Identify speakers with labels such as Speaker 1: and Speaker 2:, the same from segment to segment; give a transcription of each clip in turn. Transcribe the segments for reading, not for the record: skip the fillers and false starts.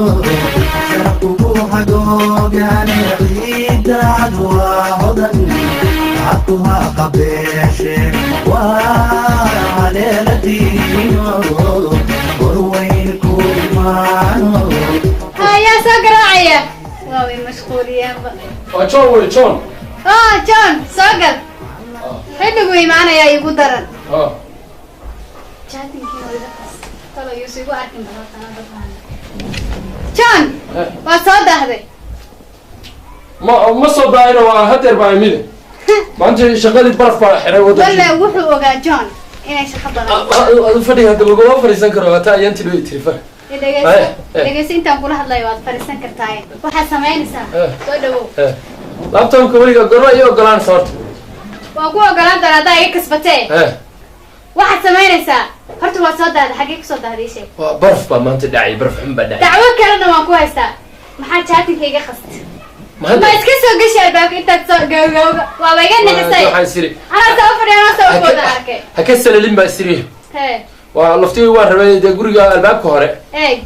Speaker 1: Sharaf kugu hagoogane, ciidda cad waa hodan, cadkuha qabeeshe, waa haleeladiino, horweyn ku imaano.
Speaker 2: Hayaa, soo garaacaya, waa way mashquuliyeenba.
Speaker 3: Waa John wey, John.
Speaker 2: Oh John, soo gal. Xilligu imaanayaa igu daran. Chattingkii waa iga qas talo, yuusu igu arkin balotana dadaan. John, waa soo daahday.
Speaker 3: Ma soo daahina, waa hadeer baa imide. Maanta shaqadii baraf baa xiray
Speaker 2: walle
Speaker 3: waddanka.
Speaker 2: Wuxuu ogaa John inay shaqo badan.
Speaker 3: Adu fadhiga hadda laguma fadhiisan karo, hataa ayanti loo tiri far.
Speaker 2: Dhegeyso.
Speaker 3: Eh, eh.
Speaker 2: Dhegeyso, intaan kula hadlayo waad fadhiisan kartaa. Waxaad samaynaysaa, soo dhawow.
Speaker 3: Laptopka weliga gorma iyo ogolaanaysa horta?
Speaker 2: Waan ku ogolaan doonaa haddaa iga kasbatee. Waxaad samaynaysaa horta, waad soo daahday, xaggee kusoo daahday? Ii sheeg.
Speaker 3: Waa baraf baa maanta dhacay, baraf xun baa dhacay.
Speaker 2: Dacwo kalena waan ku haystaa. Maxaa chattingka iga qastay?
Speaker 3: Ma
Speaker 2: ma iska soo gashi albaabka intaad soo gawgawga, waaba iga nixisay.
Speaker 3: Waxaan isiri
Speaker 2: Anaa soo fadhiya, anaa soo booda arkay.
Speaker 3: Ha ka salalin baa isiri.
Speaker 2: Hee.
Speaker 3: Waa laftigii waan rabay dee, guriga albaabka hore.
Speaker 2: Eeg.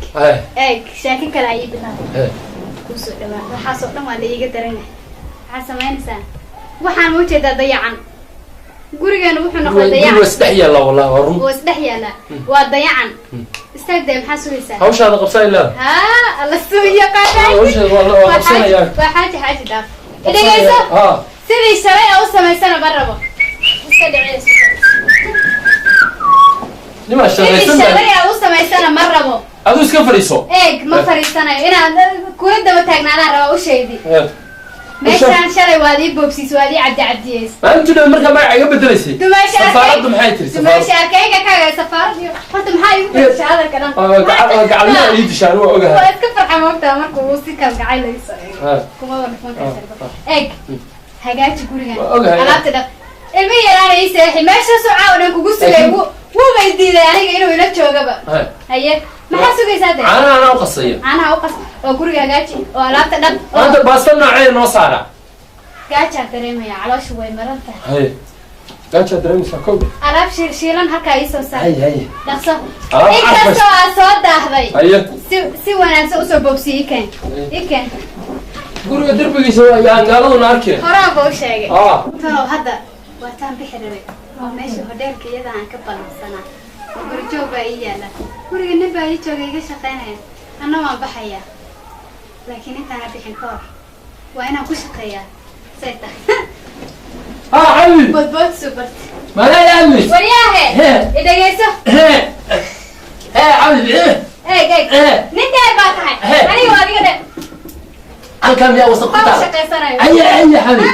Speaker 2: Eeg, sheeko kale ayay bilaabay. Kusoo dhawaa, waxaasoo dhan waa la iiga daran yahay. Waxaad samaynaysaa, waxaan ujeedaa dayacan gurigeena wuxuu noqday
Speaker 3: guriga
Speaker 2: dayacan.
Speaker 3: Isdhex yaalla, wallahi waa run.
Speaker 2: Wuu isdhex yaallaa, waa dayacan. Istaag dee, maxaa sugaysaa?
Speaker 3: Hawshaada qabsaa ilaa.
Speaker 2: Haa, alla suu yaqaanay.
Speaker 3: Hawshaada waa
Speaker 2: Waa xaaji.
Speaker 3: qabsanayaa.
Speaker 2: Waa xaaji, xaaji dhaaf. Idhegeyso. Sidii shalay oo u samaysana ma rabo, iska dhiciyso.
Speaker 3: Nimaa
Speaker 2: Sidii
Speaker 3: shaqaysan baa
Speaker 2: shalay oo u samaysana ma rabo.
Speaker 3: Aduu iska fadhiiso.
Speaker 2: Eeg, ma fadhiisanayo, inaan kula daba taagnaadaan rabaa usheedi. Meeshaan shalay waad ii boobsiis, waad ii cabdi cabdiyeys.
Speaker 3: Maalintu dhan markaa magaca iga bedelaysay.
Speaker 2: Dumaasha arkay.
Speaker 3: Safaaraddu maxay tiri?
Speaker 2: Dumaasha arkayga kaaga safaarad iyo horta maxaa igu bedeshay hadalka dhan?
Speaker 3: Gacalnima ii dishaan, waa
Speaker 2: Waa
Speaker 3: ogahay.
Speaker 2: iska farxa moogtaa marka uu si kalgacayl ii soo eego. Kuma wada dhufan karta. Eeg, hagaaji gurigan.
Speaker 3: Waa ogahay.
Speaker 2: Alaabta dhaq, ilmi yaraana ii seexi, meeshaasoo caawa dhan kugu sugay. Wuuba i diiday aniga inuu ila joogaba. Haye, maxaa sugaysaa dee?
Speaker 3: Caanaha anaa u qasaya.
Speaker 2: Caanaha u qas, oo guriga hagaaji, oo alaabta dhaq, oo
Speaker 3: Maanta baasta noocee noo saara?
Speaker 2: Gaajaa dareemaya, caloosha way maran tahay.
Speaker 3: Haye, gaajaa dareemaysaa kow.
Speaker 2: Alaab shiilshiilan halkaa ii soo saar.
Speaker 3: Haye haye.
Speaker 2: Dhaqso.
Speaker 3: Alaab
Speaker 2: Inkastoo aad soo daahday,
Speaker 3: Haye.
Speaker 2: si wanaagsan usoo boobsiye. Ii keen, ii keen.
Speaker 3: Guriga derbigiisa waa yaan gaaladuna arkeen.
Speaker 2: Horaan ba u sheegay. Tanow, hadda waa taan bixi rabay, waa meesha hodheelka iyada aan ka ballansanaa. Guri joog baa ii yaala, guriga nin baa ii jooga iga shaqaynaya, anna waan baxayaa, laakiin intaana bixin ka hor waa inaan ku shaqeeyaa. Say tahay?
Speaker 3: Ha, xabi.
Speaker 2: Boodbood soo bart.
Speaker 3: Malaa yaami.
Speaker 2: Waryaahe.
Speaker 3: Hee.
Speaker 2: Idhegeyso.
Speaker 3: Hee hee, xabi.
Speaker 2: Eeg, eeg.
Speaker 3: Hee.
Speaker 2: Nin dheer baa tahay.
Speaker 3: Hee.
Speaker 2: Aniga waa adiga dheer.
Speaker 3: Halkan miyaa wasaq ku
Speaker 2: Maba
Speaker 3: taal?
Speaker 2: shaqaysanayo.
Speaker 3: Haye haye, xabi.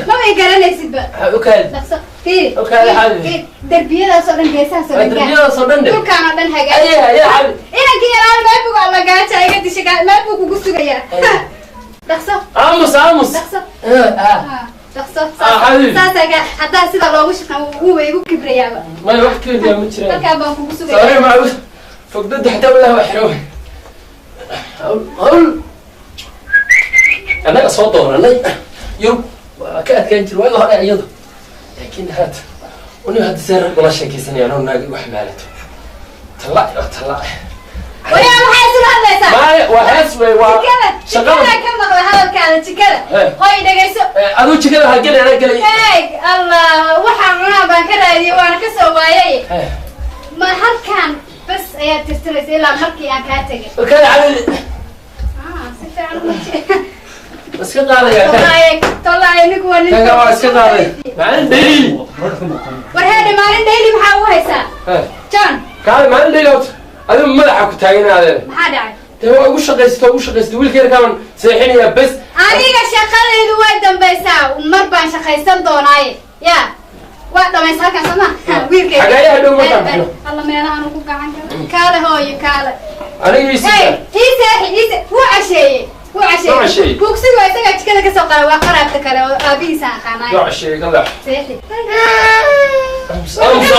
Speaker 2: Maba i garanaysidba.
Speaker 3: Okay.
Speaker 2: Dhaqso, fiiri.
Speaker 3: Okay,
Speaker 2: Fiiri,
Speaker 3: xabi.
Speaker 2: fiiri. Darbiyadaas oo dhan, geesahaas oo dhan gaar.
Speaker 3: Darbiyadaas oo dhan dhe.
Speaker 2: Dhulkaan oo dhan hagaaj.
Speaker 3: Haye haye, xabi.
Speaker 2: Inankii yaraan meel buu alla gaaja iga dishay, meel buu kugu sugayaa. Dhaqso.
Speaker 3: Aamus, aamus.
Speaker 2: Dhaqso.
Speaker 3: Ah.
Speaker 2: Dhaqso.
Speaker 3: Ah, xabibi.
Speaker 2: Saasaa haddaa sida loogu shaqan, wuuba igu kibrayaaba.
Speaker 3: May, wax keliya ma jiraan.
Speaker 2: Halkaan baan kugu
Speaker 3: Saare
Speaker 2: sugaya.
Speaker 3: Macbud fogdada xitaa wallahi waa xiro hawl hawl annaga soo dooranay. Yurub waa ka adkaan jir waagi hore iyadu, laakiin haata uniga hadda see rag ula sheekaysanaya anoo naag wax maalato talla waa talla.
Speaker 2: Wayaa, maxaa isula hadlaysaa?
Speaker 3: Maaya, waa hees wey, waa
Speaker 2: Jikada.
Speaker 3: Shaqada.
Speaker 2: Jikada ka maqla hadalkaada, jikada. Hoy, dhegayso.
Speaker 3: Aduu jikada ha gelay, anaa gelay.
Speaker 2: Eeg, Allah, waxaan cunaa baan ka raadiyey, waana ka soo waayay. Ma halkaan bas ayaad tirtiraysa ilaa markii aan kaa tegay?
Speaker 3: Kada xabibi.
Speaker 2: Ah, si fiican uma
Speaker 3: Iska qaadaya.
Speaker 2: Tolaaye, tolaaye, ninku waa nin.
Speaker 3: Kaga waa iska qaaday maalin daily.
Speaker 2: War heedhe, maalin daily maxaa ugu haysaa? John.
Speaker 3: Kaale, maalin daily horta adigu madaxa ku taagan adeer.
Speaker 2: Maxaa dhacay?
Speaker 3: Dee waa ugu shaqaysato, ugu shaqaysato, wiilka yarkaaban seexinayaa bes.
Speaker 2: Aniga shaqadaydu way dambaysaa, mar baan shaqaysan doonaaye. Ya waa dhamaysa halkaan soo ma wiilkayga?
Speaker 3: Xagaayaha dhow markaan bixino.
Speaker 2: Alla, meelahan ugu gacan gala. Kaale hooyo, kaale.
Speaker 3: Aniga ii
Speaker 2: Hey,
Speaker 3: sita.
Speaker 2: Ii seexi, ii wuu casheeye, wuu
Speaker 3: Wuu
Speaker 2: casheeye.
Speaker 3: casheeyey.
Speaker 2: Bugsigu waa isagaa jikada kasoo qala, waa qaraabta kale oo aabihiisa aqaanaay.
Speaker 3: Yoo casheeyey, ka leex.
Speaker 2: Seexi.
Speaker 3: Aamus, aamus,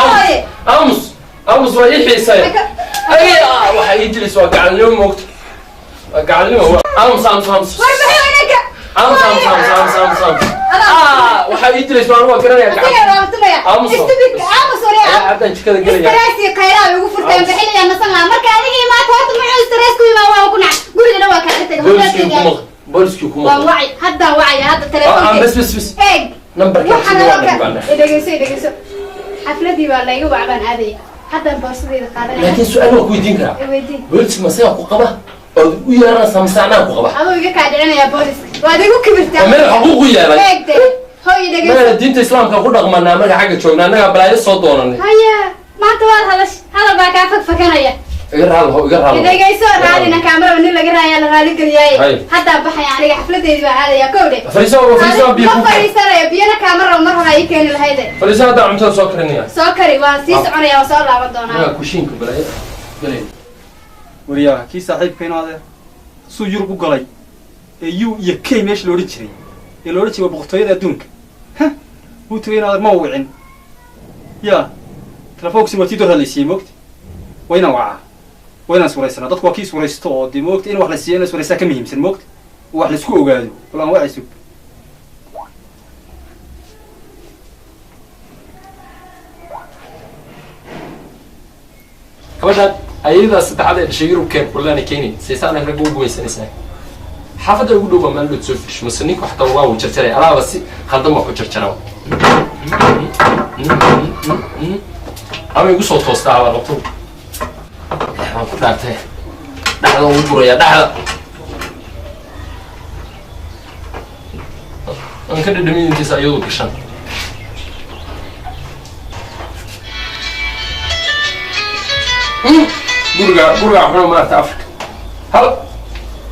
Speaker 3: aamus, aamus, waa ii xiisay. Ay, waxaa ii dilaysa waa gacalnimo, moogta, waa gacalnimo. Aamus, aamus, aamus.
Speaker 2: War maxay inanka?
Speaker 3: Aamus, aamus, aamus, aamus, aamus, aamus. Ah, waxaa ii dilaysa waan waa garanaya
Speaker 2: Asiga
Speaker 3: gacan.
Speaker 2: raabtumaya.
Speaker 3: Aamus.
Speaker 2: Istubidka aamus, waryaa.
Speaker 3: Haddaan jikada gelaya.
Speaker 2: Stress iyo khayraa bay ugu furteen.
Speaker 3: Aamus.
Speaker 2: Bixinayaan, nasan lahaa marka adiga imaata. Horta muxuu stress ku imaa? Waa ku nac guriga.
Speaker 3: Booliskii kuma booliskii kuma
Speaker 2: Waan wacay hadda, wacaya hadda telefoonka.
Speaker 3: Bas bas bas.
Speaker 2: Eeg.
Speaker 3: Nambarka.
Speaker 2: Waxaan dhegeyso, dhegeyso, xafladii baa layga wacbaan aadaya haddaan boorsadayda qaadanaya.
Speaker 3: Laakiin su-aal waa ku weydiin karaa?
Speaker 2: Weydiin.
Speaker 3: Booliska masaga ku qaba ood u yeeranaysaa mise anaa ku qaba?
Speaker 2: Aduu iga kaa dhicinayaa booliska, waad igu kibirtaa.
Speaker 3: Meel xuquuq u yeelay.
Speaker 2: Eegde, hoy, dhegeyso.
Speaker 3: Meel diinta islaamka ku dhaqmanaa marka xagga joognaa, annagaa balaayo soo doonanay.
Speaker 2: Haya, maanta waad hadash, hadal baa kaa fakfakanaya.
Speaker 3: Iga raalo, iga raalo.
Speaker 2: Dhegeyso, raalina kaamaraba nin laga raayaa la raali geliyaaye.
Speaker 3: Hay.
Speaker 2: Haddaa baxaya aniga, xafladeydii baa aadaya, kow dhe.
Speaker 3: Fariiso, fariiso, biyo
Speaker 2: Ma
Speaker 3: ku
Speaker 2: fadhiisanayo, biyana kaamaraba mar hore ii keeni lahayde.
Speaker 3: Fariiso, haddaa cuntada soo karinaya.
Speaker 2: Soo kari, waan sii soconaya, waan soo laaban doonaa.
Speaker 3: Yaa kushiinka balaayo galay.
Speaker 4: Wariyaha kii saaxiibka ino adeer suu Yurub u galay ee U iyo K meesha la odhan jiray ee la odhan jiray waa boqortooyada adduunka. Ha wuu tagay ino adeer, ma wicin ya telefoonkiisi waa tii door hadlaysiiyey. Moogta waa inaan wacaa, waa inaan iswaraysanaa. Dadku waa kii iswaraysto oo dee moogta in wax la siiyo in la iswaraysaa ka muhiimsan, moogta oo wax laisku ogaado. Bal aan wacayso.
Speaker 3: Gabadhaan ayadaa saddexaad ee dhashay Yurubkeen wallaana keenay saysaana ragga u gumaysanaysaa. Xaafadda ugu dhow baa maalin dhow soo fish mase ninku xataa waa uu jarjaray alaaba si khaldan baa ku jarjara ama igu soo toostaa habaa qabto. Waan ku dhaartay, dhexda ugu gurayaa, dhexda aan ka dhadhamin intiisa iyadu gashan. Guriga, guriga xuna maarta Afrika. Hal.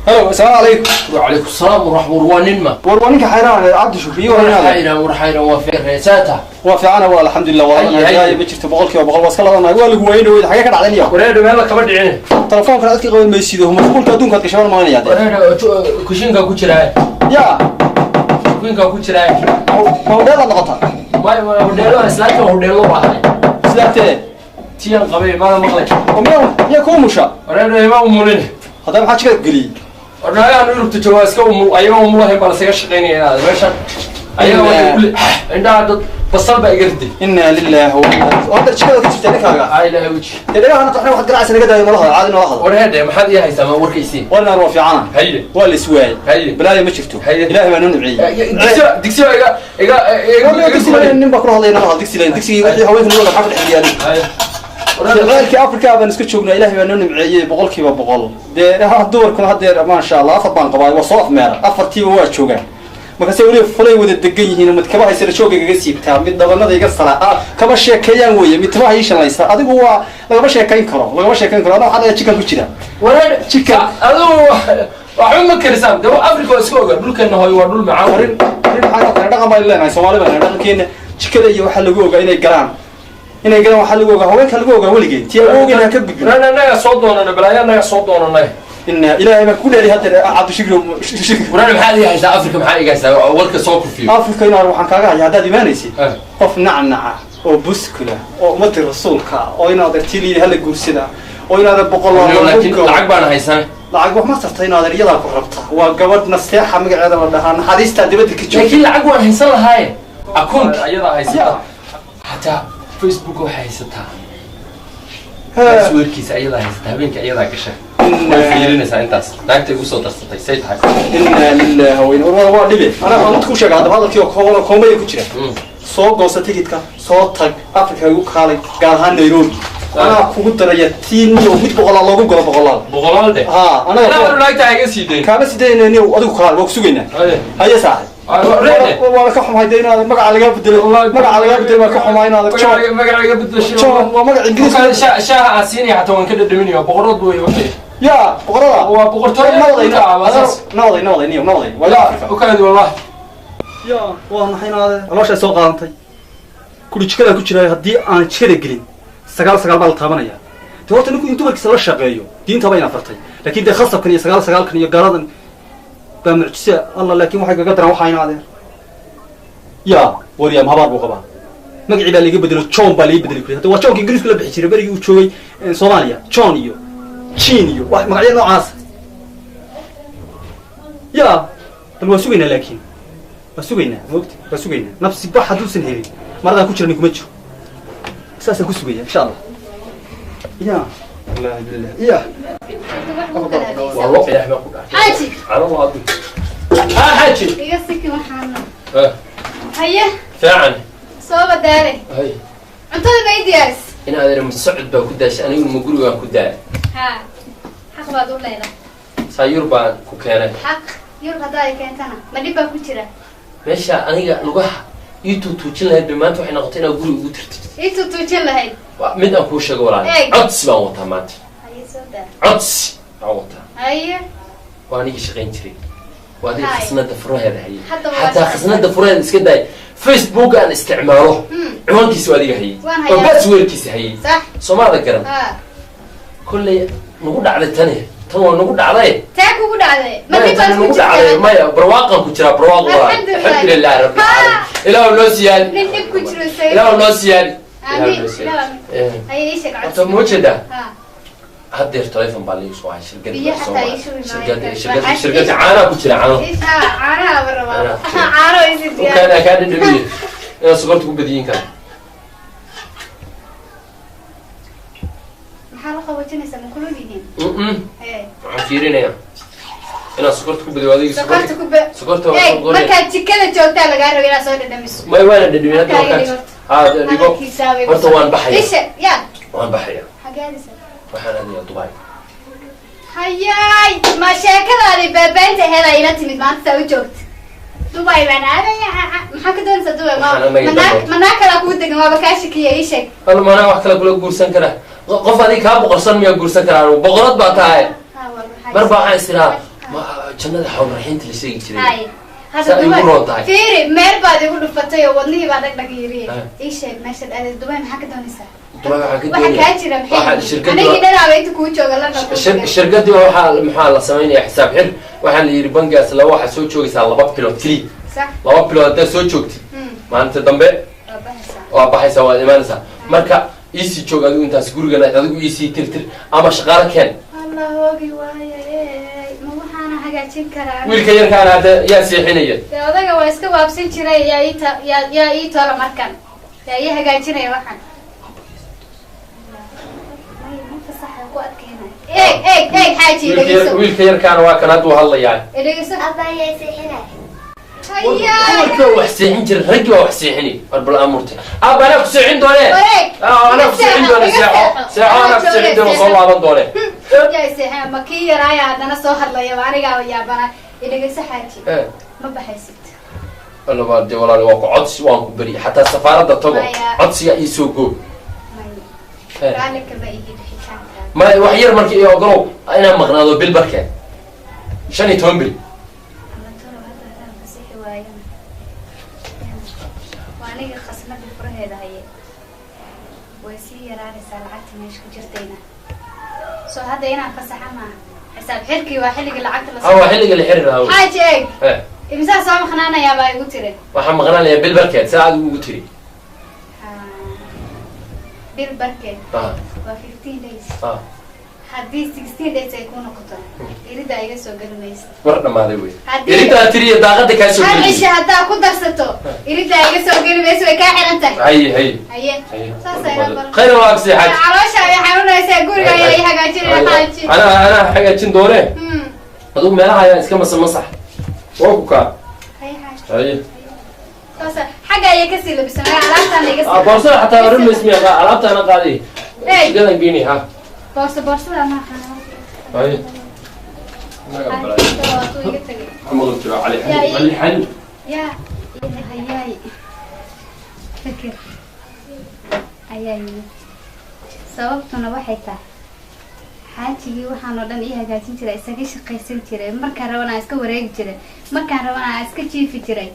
Speaker 4: Halo, asalaamu calaykum.
Speaker 3: وعليكم السلام ورحمة الله. nin ma
Speaker 4: War waa ninka xayraan Cabdi Shukriyo waran.
Speaker 3: Xayran, war xayran, waa feereesaata.
Speaker 4: Waa fiicana, waa alxamdulilah, waa
Speaker 3: Hay, hay.
Speaker 4: ma jirto, 100% waa iska ladanahay. Waa lagu waayey dhaweyd, xagee ka dhacday niyo?
Speaker 3: Wareedho, meel kama dhicin.
Speaker 4: Telefoonkan aad ka qaban maysido, mashquulka adduunka aad gashay baan malanaya dee.
Speaker 3: Wareedho, kushinka ku jiraa.
Speaker 4: Ya.
Speaker 3: Kushinka ku jiraa.
Speaker 4: Ma hodheelaad noqotaa?
Speaker 3: May, hodheelo islaanta hodheelo ahay.
Speaker 4: Islaantee?
Speaker 3: Tiyan qabay maada maqlay.
Speaker 4: Oo miyaa kuu musha?
Speaker 3: Wareedho, ima umulin.
Speaker 4: Haddaba maxaa jikada ku geliyey?
Speaker 3: Warnaagahan Yurubta jooga iska umul, ayaga umulahayn baa lasaga shaqaynaya inaad meeshan ayaga waxay kule indhaha dad basal baa iga riday.
Speaker 4: Inaa lillahi wa inaa oo hadda jikada ka jirta ninkaaga.
Speaker 3: Aa ilaahay weji.
Speaker 4: Dee dhagahana taxna waxaad garacaysa naga daayo, noola hadal caadi, noola hadal.
Speaker 3: Wareedhe, maxaad ii haysaa? Ma warkaysiin?
Speaker 4: Warnaan waa fiicana.
Speaker 3: Haye.
Speaker 4: Waa la iswaayey.
Speaker 3: Haye.
Speaker 4: Balaayo ma jirto.
Speaker 3: Haye.
Speaker 4: Ilaahay baa noo nimceeyey.
Speaker 3: Digsi, digsi baa iga iga iga
Speaker 4: Digsi nin baa kula hadlaya, noola hadal. Digsi layn, digsigii wixii haweenka noola maxaa ku dhex geliyay?
Speaker 3: Haye.
Speaker 4: Jacaylkii Afrika baan iska joognaa, ilaahay baa noo nimceeyey 100%. Dee dumarkuna haddeer maasha Allah afar baan qabaa, waa soo afmeera, afartiiba waa joogaan. Markaase weliba fulay wada degan yihiin, mid kaba haysana jooga igaga siibtaa, mid dhabanada iga sara kama sheekeeyaan weeye, mid timaha ii shanlaysa. Adigu waa lagama sheekayn karo, lagama sheekayn karo. Anaa waxaa leeyahay jikan ku jira.
Speaker 3: Wareedhe.
Speaker 4: Chicken.
Speaker 3: Adigu waxba ma karisaan dee, Afrika waa iska ogaa, dhulkeena hooyo waa dhul macaan.
Speaker 4: Arrin arrin maxaa ka dhaqan baan leenahay, Soomaali baan dhaqankeena jikada iyo waxaa lagu ogaa inay galaan, inay galaan waxaa lagu ogaa, haweenka lagu ogaa weligeen tii awowgeen ha ka gudbin.
Speaker 3: Wareedhe, annagaa soo doonanay balaayo, annagaa soo doonanay.
Speaker 4: Inna ilaahay baan ku dheeri hadda Cabdishukri.
Speaker 3: Wareedhe, maxaad ii haysaa Afrika? Maxaa iga haysaa? Warka soo kufiyo.
Speaker 4: Afrika inaar waxaan kaaga haya haddaad imaanaysid qof nacnaca oo buskula oo ummadii rasuulka oo inaad artiiliya hala guursada oo inaad boqol
Speaker 3: Laakiin lacag baan haysan.
Speaker 4: Lacag wax ma tarta inaad iyadaa ku rabta. Waa gabadh Nasteexa magaceeda la dhahaa, naxariistaa dibadda ka joogta.
Speaker 3: Laakiin lacag waan haysan lahaaye, akoonka ayadaa haysataa, xataa Facebook waxay haysataa passwordkiisa ayadaa haysataa, habeenka ayadaa gasha, way fiirinaysaa intaas naagta igu soo darsatay say tahay.
Speaker 4: Inaa lillahi wa inaa war waa dhibe. Anaa waxaan dadku sheega haddaba hadalkii oo kooban oo koomaya ku jira. Soo goosa tikidka, soo tag Afrika, igu kaalay, gaar ahaan Nairobi. Anaa kugu daraya tiin iyo mid boqolaal loogu galo, boqolaal.
Speaker 3: Boqolaal de.
Speaker 4: Ha anaga
Speaker 3: anaa naagta iga sii dayn.
Speaker 4: Kaama sideynayni, adigu kaal, waa ku sugaynaa.
Speaker 3: Haye.
Speaker 4: Haye saaxib.
Speaker 3: Reede.
Speaker 4: Waana ka xumahay dee inaad magaca lagaa bedelo, magaca lagaa bedelo waa ka xumaa inaad John.
Speaker 3: Magaca iga bedeshay.
Speaker 4: John waa magac Ingiriis.
Speaker 3: Shaaha aan siinaya xataa waan ka dhadhaminaya, boqorad wey waxay.
Speaker 4: Ya boqorada.
Speaker 3: Waa boqortooyo.
Speaker 4: Nawaday.
Speaker 3: Dhulka, waa saas.
Speaker 4: Nawaday, nawaday niyo, nawaday waa Afrika.
Speaker 3: Ukaadi wallahi.
Speaker 4: Ya waa maxay inaade calooshay soo qaadantay kuri jikada ku jira? Haddii aan jikada gelin sagaal sagaal baa la taabanaya. Dee horta ninku in dumarkiisa la shaqeeyo diinta bayna fartay, laakiin dee khasabkan iyo sagaal sagaalkan iyo gaaladan baa mucjise alla. Laakiin waxay kaga daran waxaa inaadeen ya waryaam habaar buu qabaa, magacii baa laga bedelo, John baa laga bedeli kuri. Hadda waa Johnka Ingiriisku la bixi jiray berigii uu joogay Soomaaliya, John iyo Jean iyo wax magacyo noocaas. Ya bal waa sugaynaa, laakiin waa sugaynaa, maogta waa sugaynaa. Nafsi bax hadduusan helin maradaan ku jira ninkuma jiro, saasaan ku sugaya insha Allah. Ya wallahi billah ya
Speaker 3: Waa lo ilaah baa ku dhaartay.
Speaker 2: Xaaji.
Speaker 3: Cano waa addu. Ha xaaji.
Speaker 2: Iga siki waxaana. Haye.
Speaker 3: Fiican.
Speaker 2: Soo badaalay.
Speaker 3: Hay.
Speaker 2: Cuntada ma ii diyaaris?
Speaker 3: In adeer ma socod baa ku daashay, anigu ma gurigaan ku daay.
Speaker 2: Ha. Xaq baad u leedahay.
Speaker 3: Saa yur baan ku keenay.
Speaker 2: Xaq yur haddaa ay keentana ma dhib baa ku jira?
Speaker 3: Meesha aniga lugaha ii tuutuujin lahayd bay maanta waxay noqotay inaad guriga ugu tirtid.
Speaker 2: Ii tuutuujin lahayd.
Speaker 3: Waa mid aan kuu sheego walaal.
Speaker 2: Eeg.
Speaker 3: Codsi baan wataa maanta.
Speaker 2: Haye soo daa.
Speaker 3: Codsi baan wataa.
Speaker 2: Haye.
Speaker 3: Waa anigii shaqayn jiray. Waa adiga
Speaker 2: Haye.
Speaker 3: khasnada furaheeda hayay.
Speaker 2: Hadda waa
Speaker 3: Xataa
Speaker 2: shaqayn.
Speaker 3: khasnada furaheeda iska daay. Facebook aan isticmaalo. Ciwaankiisa waa adiga hayay.
Speaker 2: Waan
Speaker 3: Oo
Speaker 2: hayaa.
Speaker 3: passwordkiisa hayay.
Speaker 2: Sax.
Speaker 3: Soomaalida garan.
Speaker 2: Ha.
Speaker 3: Kolley nagu dhacday tani. Tan waa nagu dhacday.
Speaker 2: Tee kugu dhacday? Ma
Speaker 3: Maya,
Speaker 2: dhib baad
Speaker 3: tani
Speaker 2: ku
Speaker 3: nagu dhacday.
Speaker 2: jirtaa?
Speaker 3: Maya, barwaaqan ku jiraa, barwaaq walaal.
Speaker 2: Alxamdulillaah.
Speaker 3: Alxamdulillaah rabbil
Speaker 2: Ha.
Speaker 3: caalamiin. Ilaahu noo siyaadi.
Speaker 2: Nin dhib ku jiro isaga.
Speaker 3: Ilaahu noo siyaadi.
Speaker 2: Amiin.
Speaker 3: Ilaahu noo siyaadi.
Speaker 2: Ilaahu amiin. Haye ii sheeg
Speaker 3: Horta
Speaker 2: codsiga.
Speaker 3: ma ujeedaa?
Speaker 2: Ha.
Speaker 3: Haddeer telefoon baa laigu soo hayay shirkadda
Speaker 2: Biyo
Speaker 3: baa soo
Speaker 2: xataa
Speaker 3: wacay.
Speaker 2: ii shubi maayo.
Speaker 3: Shirkadda caanaha ku jira, caano.
Speaker 2: Ha, caanaha ba rabaa.
Speaker 3: Caanaha ku jira.
Speaker 2: Caano ii sii diyaar.
Speaker 3: Kaa kaa dhadhamiye. Inaad sokorta ku badiyin kara.
Speaker 2: Maxaa la qaboojinaysaa? Ma kulul yihiin?
Speaker 3: Mm-mm.
Speaker 2: Ee.
Speaker 3: Waxaan fiirinayaa inaad sokorta ku badiyo adiga.
Speaker 2: Sokorta ku ba-
Speaker 3: Sokorta waa
Speaker 2: Eeg,
Speaker 3: soo qoraya.
Speaker 2: markaad jikada joogtaa lagaa rabo inaad soo dhadhamiso.
Speaker 3: May waana dhadhamin hadda
Speaker 2: Markaa
Speaker 3: waa
Speaker 2: iga
Speaker 3: kaa. Haa, dhigo.
Speaker 2: Hadalkiisaa bay
Speaker 3: Horta
Speaker 2: ku
Speaker 3: waan baxaya.
Speaker 2: Isha, yaa.
Speaker 3: Waan baxaya.
Speaker 2: Xagee aadaysaa?
Speaker 3: Waxaan aadayaa Dubai.
Speaker 2: Hayaay, ma sheekadaadii baabaynta ahayd aa ila timid maanta saa u joogta. Dubai baan aadaya. Maxaa ka doonaysaa Dubai?
Speaker 3: Waxaan anaga dambe.
Speaker 2: Manaa kalaa kuu degan, waaba kaa shakiya, ii sheeg.
Speaker 3: Hal maanaa wax kale kula guursan karaa. Qof adiga kaa boqorsan miyaa guursan karaa anigu? Boqorad baa tahay.
Speaker 2: Ha, waa maxay?
Speaker 3: Mar baa waxaan is idhaa, ma jannada xawlraxiinta la sheegi jiray.
Speaker 2: Haye. Hadda
Speaker 3: Saa igu
Speaker 2: Dubai-
Speaker 3: roon tahay.
Speaker 2: Fiiri, meel baad igu dhufatay oo wadnihii baa dhagdhag yiri.
Speaker 3: Ha.
Speaker 2: Ii sheeg meeshaad aadayso Dubai, maxaa ka doonaysaa?
Speaker 3: Dubai waxaan ka
Speaker 2: Waxa
Speaker 3: doonayaa.
Speaker 2: kaa jira maxay
Speaker 3: Waxaa
Speaker 2: yihiin?
Speaker 3: shirkadii
Speaker 2: Anigii dhanaaba inta kuu jooga la noqon.
Speaker 3: Shirkadii baa waxaa maxaa la samaynayaa xisaab xir. Waxaa la yidhi bangigaas laba waxaa soo joogaysaa 2 bilood keliya.
Speaker 2: Sax.
Speaker 3: 2 bilood haddaad soo joogtid. Maalinta dambe
Speaker 2: Waa baxaysaa.
Speaker 3: waa baxaysaa, waad imaanaysaa. Marka iisii joog adigu intaas gurigana adigu iisii tirtir ama shaqaale keen.
Speaker 2: Allah hoogi waaye, ma waxaana hagaajin karaa?
Speaker 3: Wiilka yarkaana hadda yaa seexinaya.
Speaker 2: Dee odaga waa iska waabsan jiray, yaa ii ta- yaa yaa ii tola markan. Yaa ii hagaajinaya waxan. May, ma fasaxa ku adkeynaya. Eeg, eeg, eeg, xaaji,
Speaker 3: Wiilka yar-
Speaker 2: dhegeyso.
Speaker 3: Wiilka yarkaana waa kan hadda uu hadlayaa.
Speaker 2: Dhegeyso.
Speaker 5: Abaayay seexinay.
Speaker 2: Hayaay.
Speaker 3: Dumarkii baa wax seexin jiray, raggii baa wax seexinay. War bal aamurtay. Aabba anaa ku seexin doonee.
Speaker 2: Wareeg.
Speaker 3: Anaa ku seexin doonee,
Speaker 2: Iga
Speaker 3: seexo.
Speaker 2: seexo.
Speaker 3: Seexo, anaa ku seexin doonee, soo laaban doonee.
Speaker 2: Yaa i seexin, ma kii yaraaya haddana soo hadlaya, anigaa yaabana. Dhegeyso xaaji. Ma baxaysid.
Speaker 3: Alla waa dee walaal, waa ku codsi, waan ku beri. Xataa safaaradda tago.
Speaker 2: Maya.
Speaker 3: Codsiga ii soo goob.
Speaker 2: May. Raalli kama ihi bixitaankaada.
Speaker 3: Ma wax yar markii ii ogolow inaan maqnaado bil barkeed. 15 bil.
Speaker 2: Ama tolo hadda haddaan fasixi waayana. Waa aniga khasnadii furaheeda haye. Way sii yaraanaysaa lacagta meesha ku jirtayna. Soo hadda inaan fasaxa maaha. Xisaab xirkii waa xilligii lacagta la
Speaker 3: Ha, waa xilliga la xiri lahaa wey.
Speaker 2: Xaaji eeg. Imisaa soo maqnaanayaa baa igu tiri.
Speaker 3: Waxaan maqnaanayaa bil barkeed, saa adigu ugu tiri.
Speaker 2: Ha. Bil barkeed. Waa 15 days. Haddii 16 days ay ku noqoto, irida iga soo geli mayso.
Speaker 3: War dhammaaday wey.
Speaker 2: Haddii-
Speaker 3: Iridaa tiri iyo daaqada kaa soo
Speaker 2: Hal
Speaker 3: geli.
Speaker 2: cisho haddaa ku darsato, irida iga soo geli mayso, way kaa xiran tahay.
Speaker 3: Haye, haye.
Speaker 2: Haye.
Speaker 3: Haye.
Speaker 2: Saas ay la baran.
Speaker 3: Khayr waa ku sii xaaji.
Speaker 2: Caloosha ay xanuunaysaa, guriga ayaa ii hagaajinaya xaaji.
Speaker 3: Anaa hagaajin doonee. Adigu meelaha ayaa iska masa masax. Waa ku kaa.
Speaker 2: Haye xaaji.
Speaker 3: Haye.
Speaker 2: Saas xagga ayay kasii labisanaya, alaabtaan iga sii.
Speaker 3: Boorsada xataa oran mayso miyaa alaabta ana qaaday.
Speaker 2: Hey.
Speaker 3: Shigadan geeni ha.
Speaker 2: Boorsada ma aqaan.
Speaker 3: Haye. Naga balay.
Speaker 2: Waa tuu iga tagay.
Speaker 3: Maqal jiro cali
Speaker 2: Yaa
Speaker 3: xani. Cali xani.
Speaker 2: Yaa hayaay. Fikir ayaa yimid. Sababtuna waxay tahay xaajigii waxaan oo dhan ii hagaajin jiray, isaga shaqaysan jiray, markaan rabana aan iska wareegi jiray, markaan rabana aan iska jiifi jiray,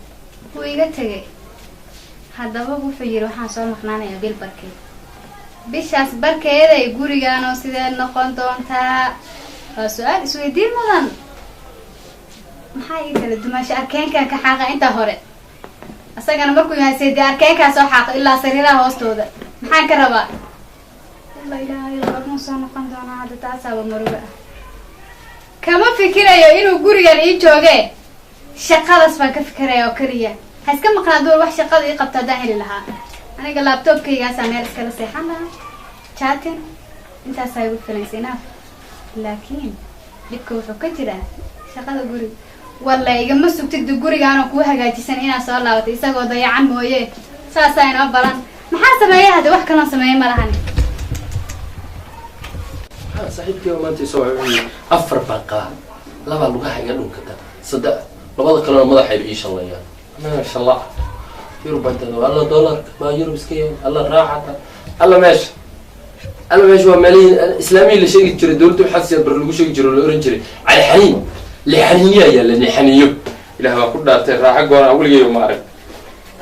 Speaker 2: wuu iga tegay. Haddaba wuxuu yidhi waxaan soo maqnaanayaa bil barkeed. Bishaas barkeeday gurigaanoo sidee noqon doontaa? Waa su-aal isweydiin mudan. Maxaa ii kala dumaasho arkeenkaan ka xaaqa inta hore. Asagana markuu yahay seedi arkeenkaa soo xaaqo ilaa sariiraha hoostooda. Maxaan ka rabaa? Alla ilaahay goormuu soo noqon doonaa hadda taasaaba murugo ah. Kama fikirayo inuu gurigan ii joogee. Shaqadaas baan ka fikiraya oo keliya. Ha iska maqnaa door wax shaqada ii qabta haddaan heli lahaa. Aniga laabtoobkaygaasaa meel iskala seexan lahaa. Chatting intaasaa igu filansa enough. Laakiin dhibka wuxuu ka jiraa Shaqada guriga walla igama sugtid, gurigaanoo kuu hagaajisan inaad soo laabatay isagoo dayacan mooye. Saasaa inoo balan. Maxaa sameeya hadda? Wax kaloon sameeye ma lahan.
Speaker 3: Saaxiibkii baa maanta isoo wuxuu yidhi 4 baan qabaa, 2 lugaha iga dhunkata, 3 labada kalena madaxayba ii shallayaan. Anaga shalla Yurub baan tago, alla doolarka baa Yurub iska yahay, alla raaxata, alla meesha, alla meesha waa meelihii islaamihii la sheegi jiray, dowladda waxaa siyaad bar lagu sheegi jiray oo la oran jiray cali xaniin lixaniyo ayaa la lixaniyo. Ilaah baa ku dhaartay, raaxo goona weligay ma arag.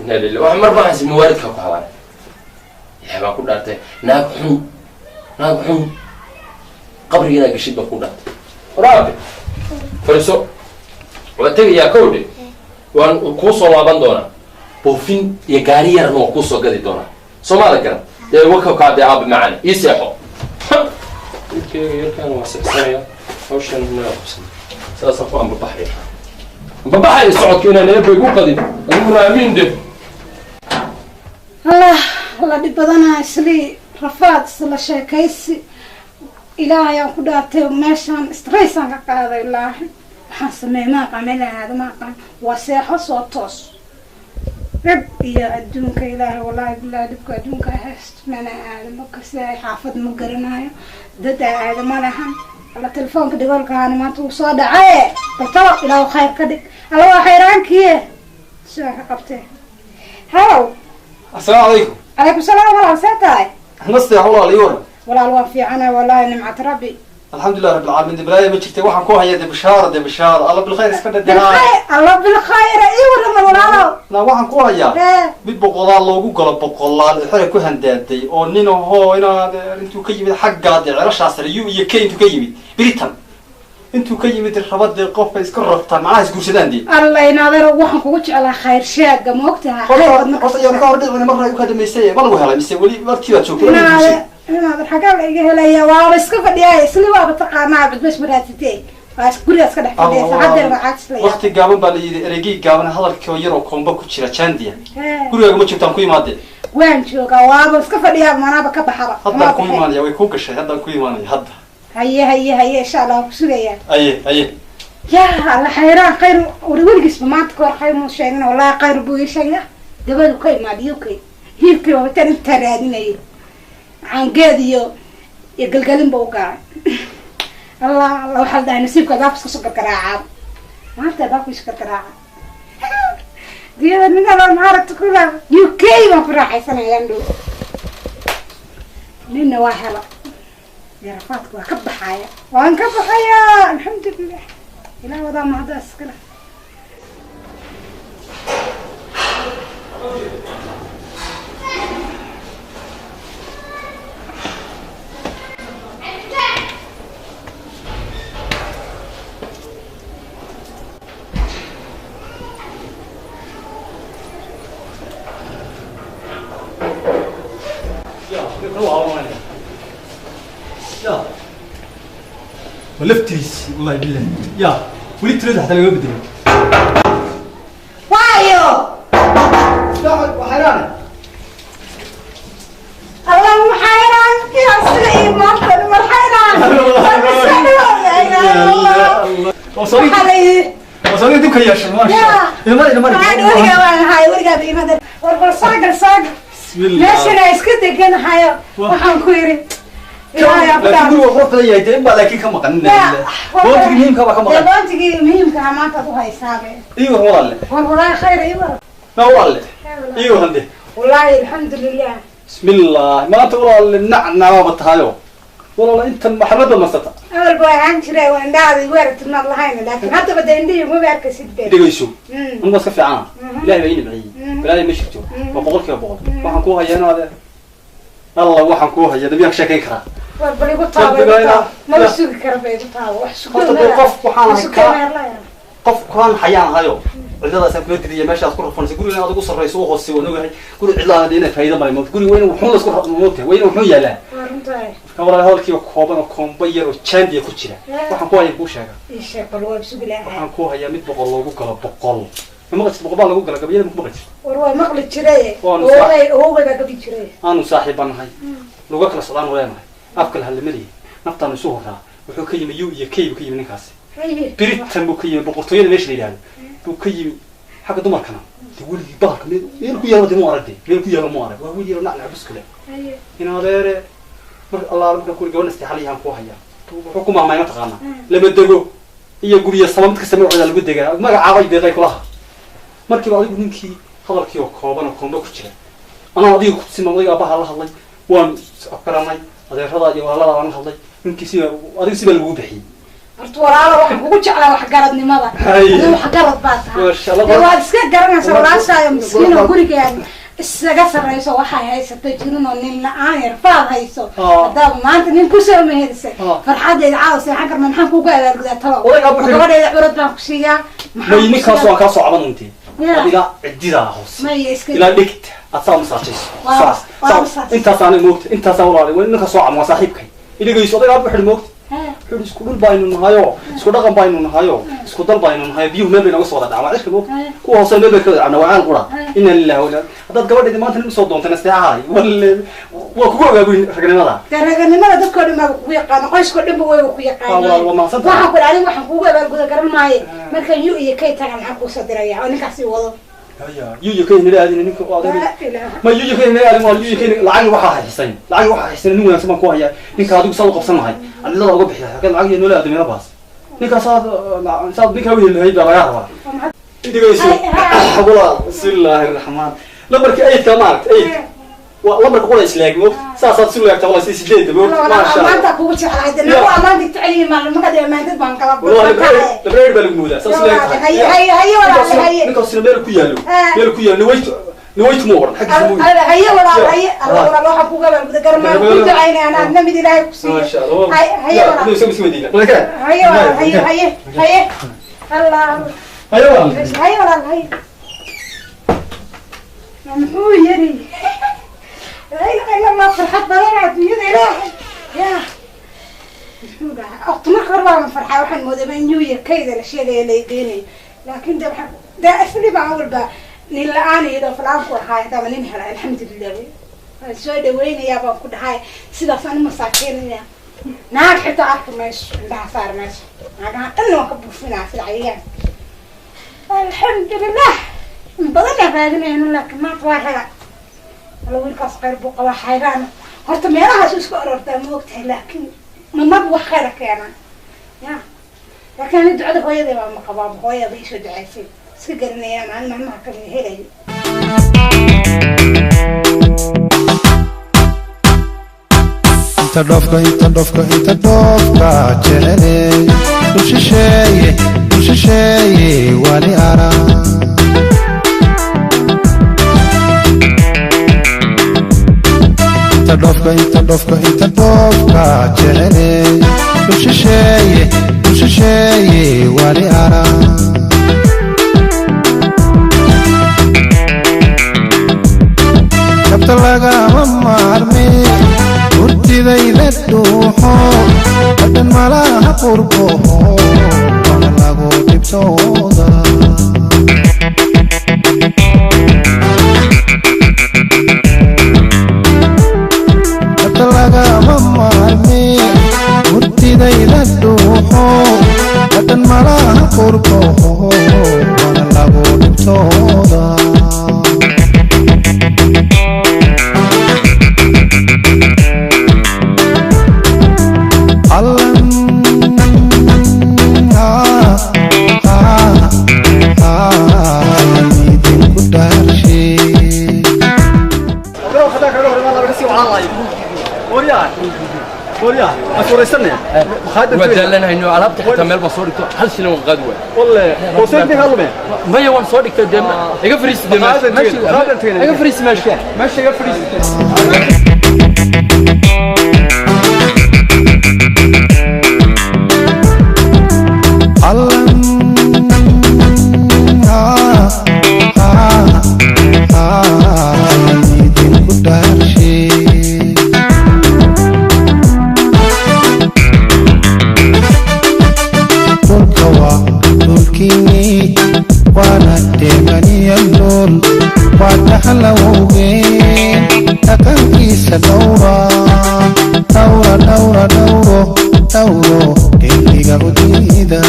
Speaker 3: Inna lillahi. Wax mar baan mawaaridka ku habaaray. Ilaah baa ku dhaartay, naag xun, naag xun, qabriga inaad gashid baan ku dhaartay. Waraabe, fariiso, waa tegayaa kowdhe, waan kuu soo laaban doonaa, buufin iyo gaari yarna waan kuu soo gadi doonaa. Soomaada garan dee wakawkaa dee aabe macane ii seexo. Wiilkayga yarkaan waa seexsanaya, hawshan inaga qabsan, saasaan ku ambabaxaya, ambabaxaya socodka inaan eebba igu qadin, adiguna aamiin de.
Speaker 5: Allah la dhib badanaa, islii rafaad, isla sheekaysi. Ilaahay aan ku dhaartay, meeshaan stressaan ka qaaday. Ilaahay, waxaan sameey ma aqaan, meel aada ma aqaan. Waa seexo soo toos, dhib iyo adduunka. Ilaahay, wallaahi billahi, dhibka adduunka haysto mana aada ma kasay, xaafad ma garanayo, dad aada ma lahan. Alla, telefoonka dhigoolkaana maanta wuu soo dhacaye, baltalo ilaahu khayr ka dhig. Alla, waa khayraankiye sidaan ka qabtee. Hello.
Speaker 4: Asalaamu calaykum.
Speaker 5: Calaykum salaam, walaal, see tahay?
Speaker 4: Nasteex walaal, ii waran.
Speaker 5: Walaal, waan fiicana wallahi, nimcat rabbi.
Speaker 4: Alxamdulilah rabbil caalamiin. Balaayo ma jirtay, waxaan ku hayaa de bishaara, de bishaara, alla bilkhayr iska dhadhanaa.
Speaker 5: Bilkhayr, alla bilkhayr, ii warama walaalow.
Speaker 4: Na waxaan ku hayaa mid boqolaal loogu galo, boqolaal xere ku handaaday oo nin ahoo inaad intuu ka yimid xaggaa dee celashaa sare U iyo K, intuu ka yimid Britain, intuu ka yimid raba dee qofka iska rabtaan, macnaha isguursadaan dee.
Speaker 5: Alla inaadaro, waxaan kugu jeclaa khayr sheega, ma ogtahay?
Speaker 4: Horta yaan ka hor dhicin, mar ay u ka dhamaystay, ma lagu helay mise weli markii baad joogtay?
Speaker 5: Inaade inaadan xaggaa la iga helaya, waaba iska fadhiyaay isli, waaba taqaanaa, badbas maraasitee, waa gurigaas ka dhex fadhiya sacadeer, waa caajis la.
Speaker 4: Waqti gaaban baa la yidhi, ereygii gaaban, hadalkii yar oo koomba ku jira jandia. Gurigaaga ma joogtaan ku imaadee?
Speaker 5: Waan joogaa, waaba iska fadhiyaa, manaaba ka baxaba.
Speaker 4: Haddaan ku imaanaya, way ku gashay, haddaan ku imaanaya hadda.
Speaker 5: Haye haye haye, insha Allah waan ku sugayaa.
Speaker 4: Aye aye.
Speaker 5: Ya alla, xayraan khayr wari weligiisba maanta kahor khayr muu sheegin, wallahi khayr buu ii sheegaya. Dabadu ka imaad UK, hilibkii wabitaan intaa raadinayay, caangeed iyo galgalin ba u gaalay. Allah Allah, waxaa la dhahay nasiibka albaabka iska soo gargaraacaa, maanta albaabka isu gargaraaca diyada ninada maaragta kula UK baan ku raaxaysanayaan dhow. Nina waa hela, yarafaadka waa ka baxaya, waan ka baxayaa, alxamdulilah, ilaah wadaa mahadda iskale.
Speaker 4: Ya ma laftiisi, wallahi billahi, ya weli tirada xataa lagama bedelin.
Speaker 5: Waayo.
Speaker 4: Waxayraane.
Speaker 5: Allah, maxayraan asiga iyo maanta marxayraan. Waxaa la yidhi
Speaker 4: wasariga dib ka yeeshay, maasha ilmada ilmada.
Speaker 5: Maxaan weligaa waan ahay, weligaa imada. War bal saagal saagal.
Speaker 4: Bismillah.
Speaker 5: Meeshana iska deganahayo, waxaan ku yidhi ilaahay
Speaker 4: laakiin
Speaker 5: abdaa.
Speaker 4: Guriga qurux badan yahay dee, in baa laakiin ka maqan. Boontigii muhiimka baa ka maqan.
Speaker 5: Boontigii muhiimka ah maanta aad u haysaabe.
Speaker 4: Ii war walaalle.
Speaker 5: War walaahi khayr, ii war.
Speaker 4: Ma walaalle, ii waran de.
Speaker 5: Wallaahi alxamdulilah.
Speaker 4: Bismillah, maanta walaalle nacnabaaba tahayo walaala, intan maxamed baad marsata.
Speaker 5: Awal baa ahaan jiray, waa indhahaada igu aragtid maad lahayn, laakiin haddaba dee indhihii uma arkaysid be.
Speaker 4: Dhegayso, anigu waa iska fiicana, ilahay baa ii nimceeyey, balaayo ma jirto, waa 100%. Waxaan kuu hayaa inaade alla, waxaan kuu hayaa damiyaan ka sheekayn karaa.
Speaker 5: War bal igu taabo, igu taabo, maba sugi kara ba, igu taabo wax.
Speaker 4: Horta dee qof waxaan ahay qof kaan xayaan ahayo, cidladaasaan kula diriya, meeshaad ku rafanaysa, guriga inaad ugu sarrayso u hoosey waan ogahay. Guri cidlaada dee inaad faa'iido malay moogta, guriga waa in wuxuun la isku moogtahay, waa in wuxuun yaalaa.
Speaker 5: Waa runtahay.
Speaker 4: Marka walaal, hadalkiiba kooban oo koomba yar oo jaandiya ku jira, waxaan ku hayaa kuu sheega.
Speaker 5: Ii sheeg bal, waa sugi lahaa.
Speaker 4: Waxaan ku hayaa mid 100 loogu galo 100. Ma maqli jirta 100 baa lagu gala gabayada? Ma ku maqli jirta?
Speaker 5: War waa maqli jiray.
Speaker 4: Waa
Speaker 5: Oogay oogay baa gabi jiray.
Speaker 4: Aanu saaxiibanahay, luga kala socdaanu leenahay, afka la hadlamalihi, naftaanu isu horaa. Wuxuu ka yimi U iyo K buu ka yimi ninkaasi. Britain buu ka yimi, boqortooyada meesha la yidhahdo buu ka yimi. Xagga dumarkana dee weligii bahalka meel ku yaalo dee mu arag, dee meel ku yaalo mu arag. Waa wiil yaro nacnac buskule in adeere. Mar allaala markaan kuri gabadha istixaal ku hayaa, wuxuu ku maahmaay mataqaanaa lama dego iyo guryo sama mid kasta magacooda lagu degaa, magacaabay deeqay kulaha. Markiiba adigu ninkii hadalkii oo kooban oo koomba ku jira, anaa adiga kutusima adiga aabbaha la hadlay, waan afgaranay, adeerada iyo walaalada waan la hadlay, ninkii sida adiga sibaa lagugu bixiyey.
Speaker 5: Horta walaalo, waxaan kugu jeclaa waxgaradnimada. Adigu waxgarad baa tahay.
Speaker 4: Masha Allah.
Speaker 5: Dee waad iska garanaysaa walaashaayo miskiin oo gurigaan isaga sarreyso, waxay haysato jirin oo nin la-aan yarfaad hayso. Haddaad maanta nin kusoo meherisay, farxadeyda caawa seexan karma. Maxaan kugu abaalgudaa talo?
Speaker 4: Odayga wuxuu
Speaker 5: gabadhayda curad baan ku siiyaa.
Speaker 4: May ninkaas waan kaa soo caban untee.
Speaker 5: Ya.
Speaker 4: Ilaa cididaa hoose
Speaker 5: Maya iska
Speaker 4: ilaa dhegta aad saa masaajayso.
Speaker 5: Waa- waa masaajayso.
Speaker 4: Intaas moogta, intaasaa walaalay waa ninka soo caban, waa saaxiibkay iligayso. Odayga aad wuxuu moogta, wuxuu isku dhul baynu nahayo, isku dhaqan baynu nahayo, isku dal baynu nahayo, biyuhu meel bay naga soo wada dhacaan, waa cirka moogta, kuwa hoose meel bay ka wada dhacaan, waa caan qura. Inna lillahi wa inna. Haddaad gabadheedi maanta nin usoo doontay nasteexahay, walle waa kugu ogaa buy ragnimada.
Speaker 5: Dee raganimada dadkoo dhan baa kugu yaqaana, qoyskoo dhan ba wayba ku yaqaanaan.
Speaker 4: Waa mahadsantahay.
Speaker 5: Waxaan ku aniga waxaan kugu abaalguda garan maaye. Markaan yu iyo kay taga maxaan kuusoo diraya oo ninkaas ii wado?
Speaker 4: Haya, yuyu kay nila aadin ninka oo adeer.
Speaker 5: Laa ilaaha.
Speaker 4: Ma yuyu kay nila aadin, waa yuyu kay lacag waxaa xisayn, lacag waxaa xisayn. Nin wanaagsan baan ku hayaa ninka, adigu saad u qabsan lahay adilada uga bixi lahay lacag iyo nila aadin meelo baas. Ninka saad saad ninka u heli lahayd baa laga rabaa. Indigayso walaal, bismillaahi raxmaan. Lambarkii ayidka maaragta, ayidka waa lambarka qura isleeg moog, saasaad si leegta walaal, si sideed moog. Maasha Allah.
Speaker 5: Amaanta kugu jeclahay dee, nagu amaanta jeceliyi maalin markaad amaantid baan kala
Speaker 4: wallahi lambar baa lagu moodaa saas leeg tahay.
Speaker 5: Haye haye haye walaal haye.
Speaker 4: Ninkaas meel ku yaalo, meel ku yaalo nawaytu nawaytu ma oran xaggiisa mooy.
Speaker 5: Haye walaal haye. Alla walaal, waxaan kugu abaalguda garan maayo, ku ducaynaya anaa adna mid Ilaahay ku siiyo.
Speaker 4: Maasha Allah.
Speaker 5: Haye haye walaal.
Speaker 4: Inuu isagu isweydiina.
Speaker 5: Haye walaal haye haye haye Allah.
Speaker 4: Haye walaal.
Speaker 5: Haye walaal haye. Muxuu yiri? Laa ilaaha illa Allah, farxad badan adduunyada Ilaahay ya muxuu dhahay. Horta marka hore baan farxay, waxaan moodayba in New Year kayda la sheegaya la igeynayo, laakiin de waxaan dee asli baan awalba nin la-aan iyo dhoof la-aan ku ahaay. Haddaaba nin helay, alxamdulilah, wey waan soo dhaweynayaa baan ku dhahay. Sidaas ani masaakiinaya naag xitaa arki mayso, indhaha saari mayso, naagaha dhan waan ka buufinaa sida cayayaan. Alxamdulilah, in badan aan raadinayno, laakiin maanta waa raga. Alla wiilkaas khayr buu qabaa, xayraan horta meelahaas isku aroortaa ma ogtahay, laakiin mamaba wax khayra keenaa ya. Laakiin ani ducada hooyaday baa ma qabaa, hooyada iisoo ducaysay iska garanayaan maalin maalmaha kamid helayo.
Speaker 6: Inta dhoofka, inta dhoofka, inta dhoofka jeceley, u shisheeye, u shisheeye wali ara. Inta dhoofka, inta dhoofka, inta dhoofka jeceley, u shisheeye, u shisheeye wali ara. Kabta lagama maarme hurtidayda dhuuxo, dhadhan malaha qurboho, waana lagu dhibtooda. Kabta lagama maarme hurtidayda dhuuxo, dhadhan malaha qurboho, waana lagu dhibtooda. Allan ah ah ah idinku dhaarshe.
Speaker 3: Waa daalanayno alaabta, xitaa meel baan soo dhigto, hal shilin waan qaadi waay. Maya waan soo dhigtay dee, iga fariisi dee meesha, iga fariisi meesha, meesha iga fariisi.
Speaker 6: Allan ah ah ah idinku dhaarshe. Dhulka waa dhulkiinii, waana deeganiya nool, waa dhaxlawowgeen dhaqankiisa dhowra, dhowra, dhowra, dhowro, dhowro, dheriga u diida.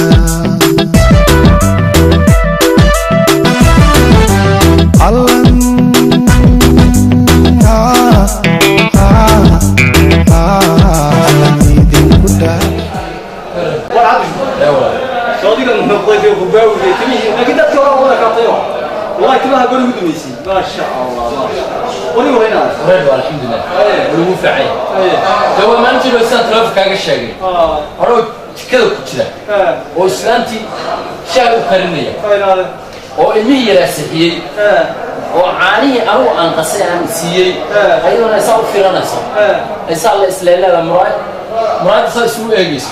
Speaker 3: Maalintii dhow sidaan taleefonkaaga sheegay, anoo jikada ku jira oo islaantii shaah u karinaya oo ilmihii yaraa sixiyey oo caanihii anugu aan qasay aan siiyey, ayadoona isaa u filanayso, isaa la isleeleeda muraayad muraayadda saa isugu eegayso,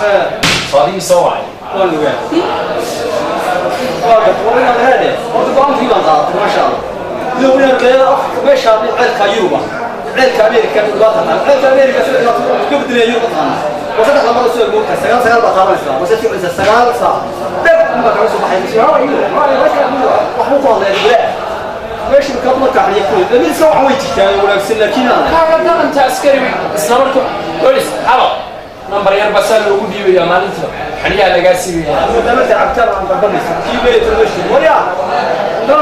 Speaker 3: soo adigii soo wacay.
Speaker 4: Waan ogaa. Waa garta, waa inaad heede. Horta go'aankii baan qaadatay, maasha Allah. Idow inaad leedahay Afrika meesha ceelka Yuruba. Ceelka Ameerika waa taqaan. Ceelka Ameerika sida dhibaato ka bedelaya Yurub taqaan. Waa saddex lamada soo moogta sagaal sagaal baa taabanaysaa. Waa saddex cunsa sagaal saac. Dab ma kaga soo baxay. Wax ku hadlay bilaa. Meesha ka marka xaniya ku. Mid soo wax way jirtaa wanaagsan laakiin aan
Speaker 3: kaaga daranta askari isla marka bolis halo nambar yar baa saa loogu dhiibayaa, maalinta xaniyaha lagaa siibaya.
Speaker 4: Maadaama cabtaan aan barbanayso. Kii meeyo meesha. Wariya. No.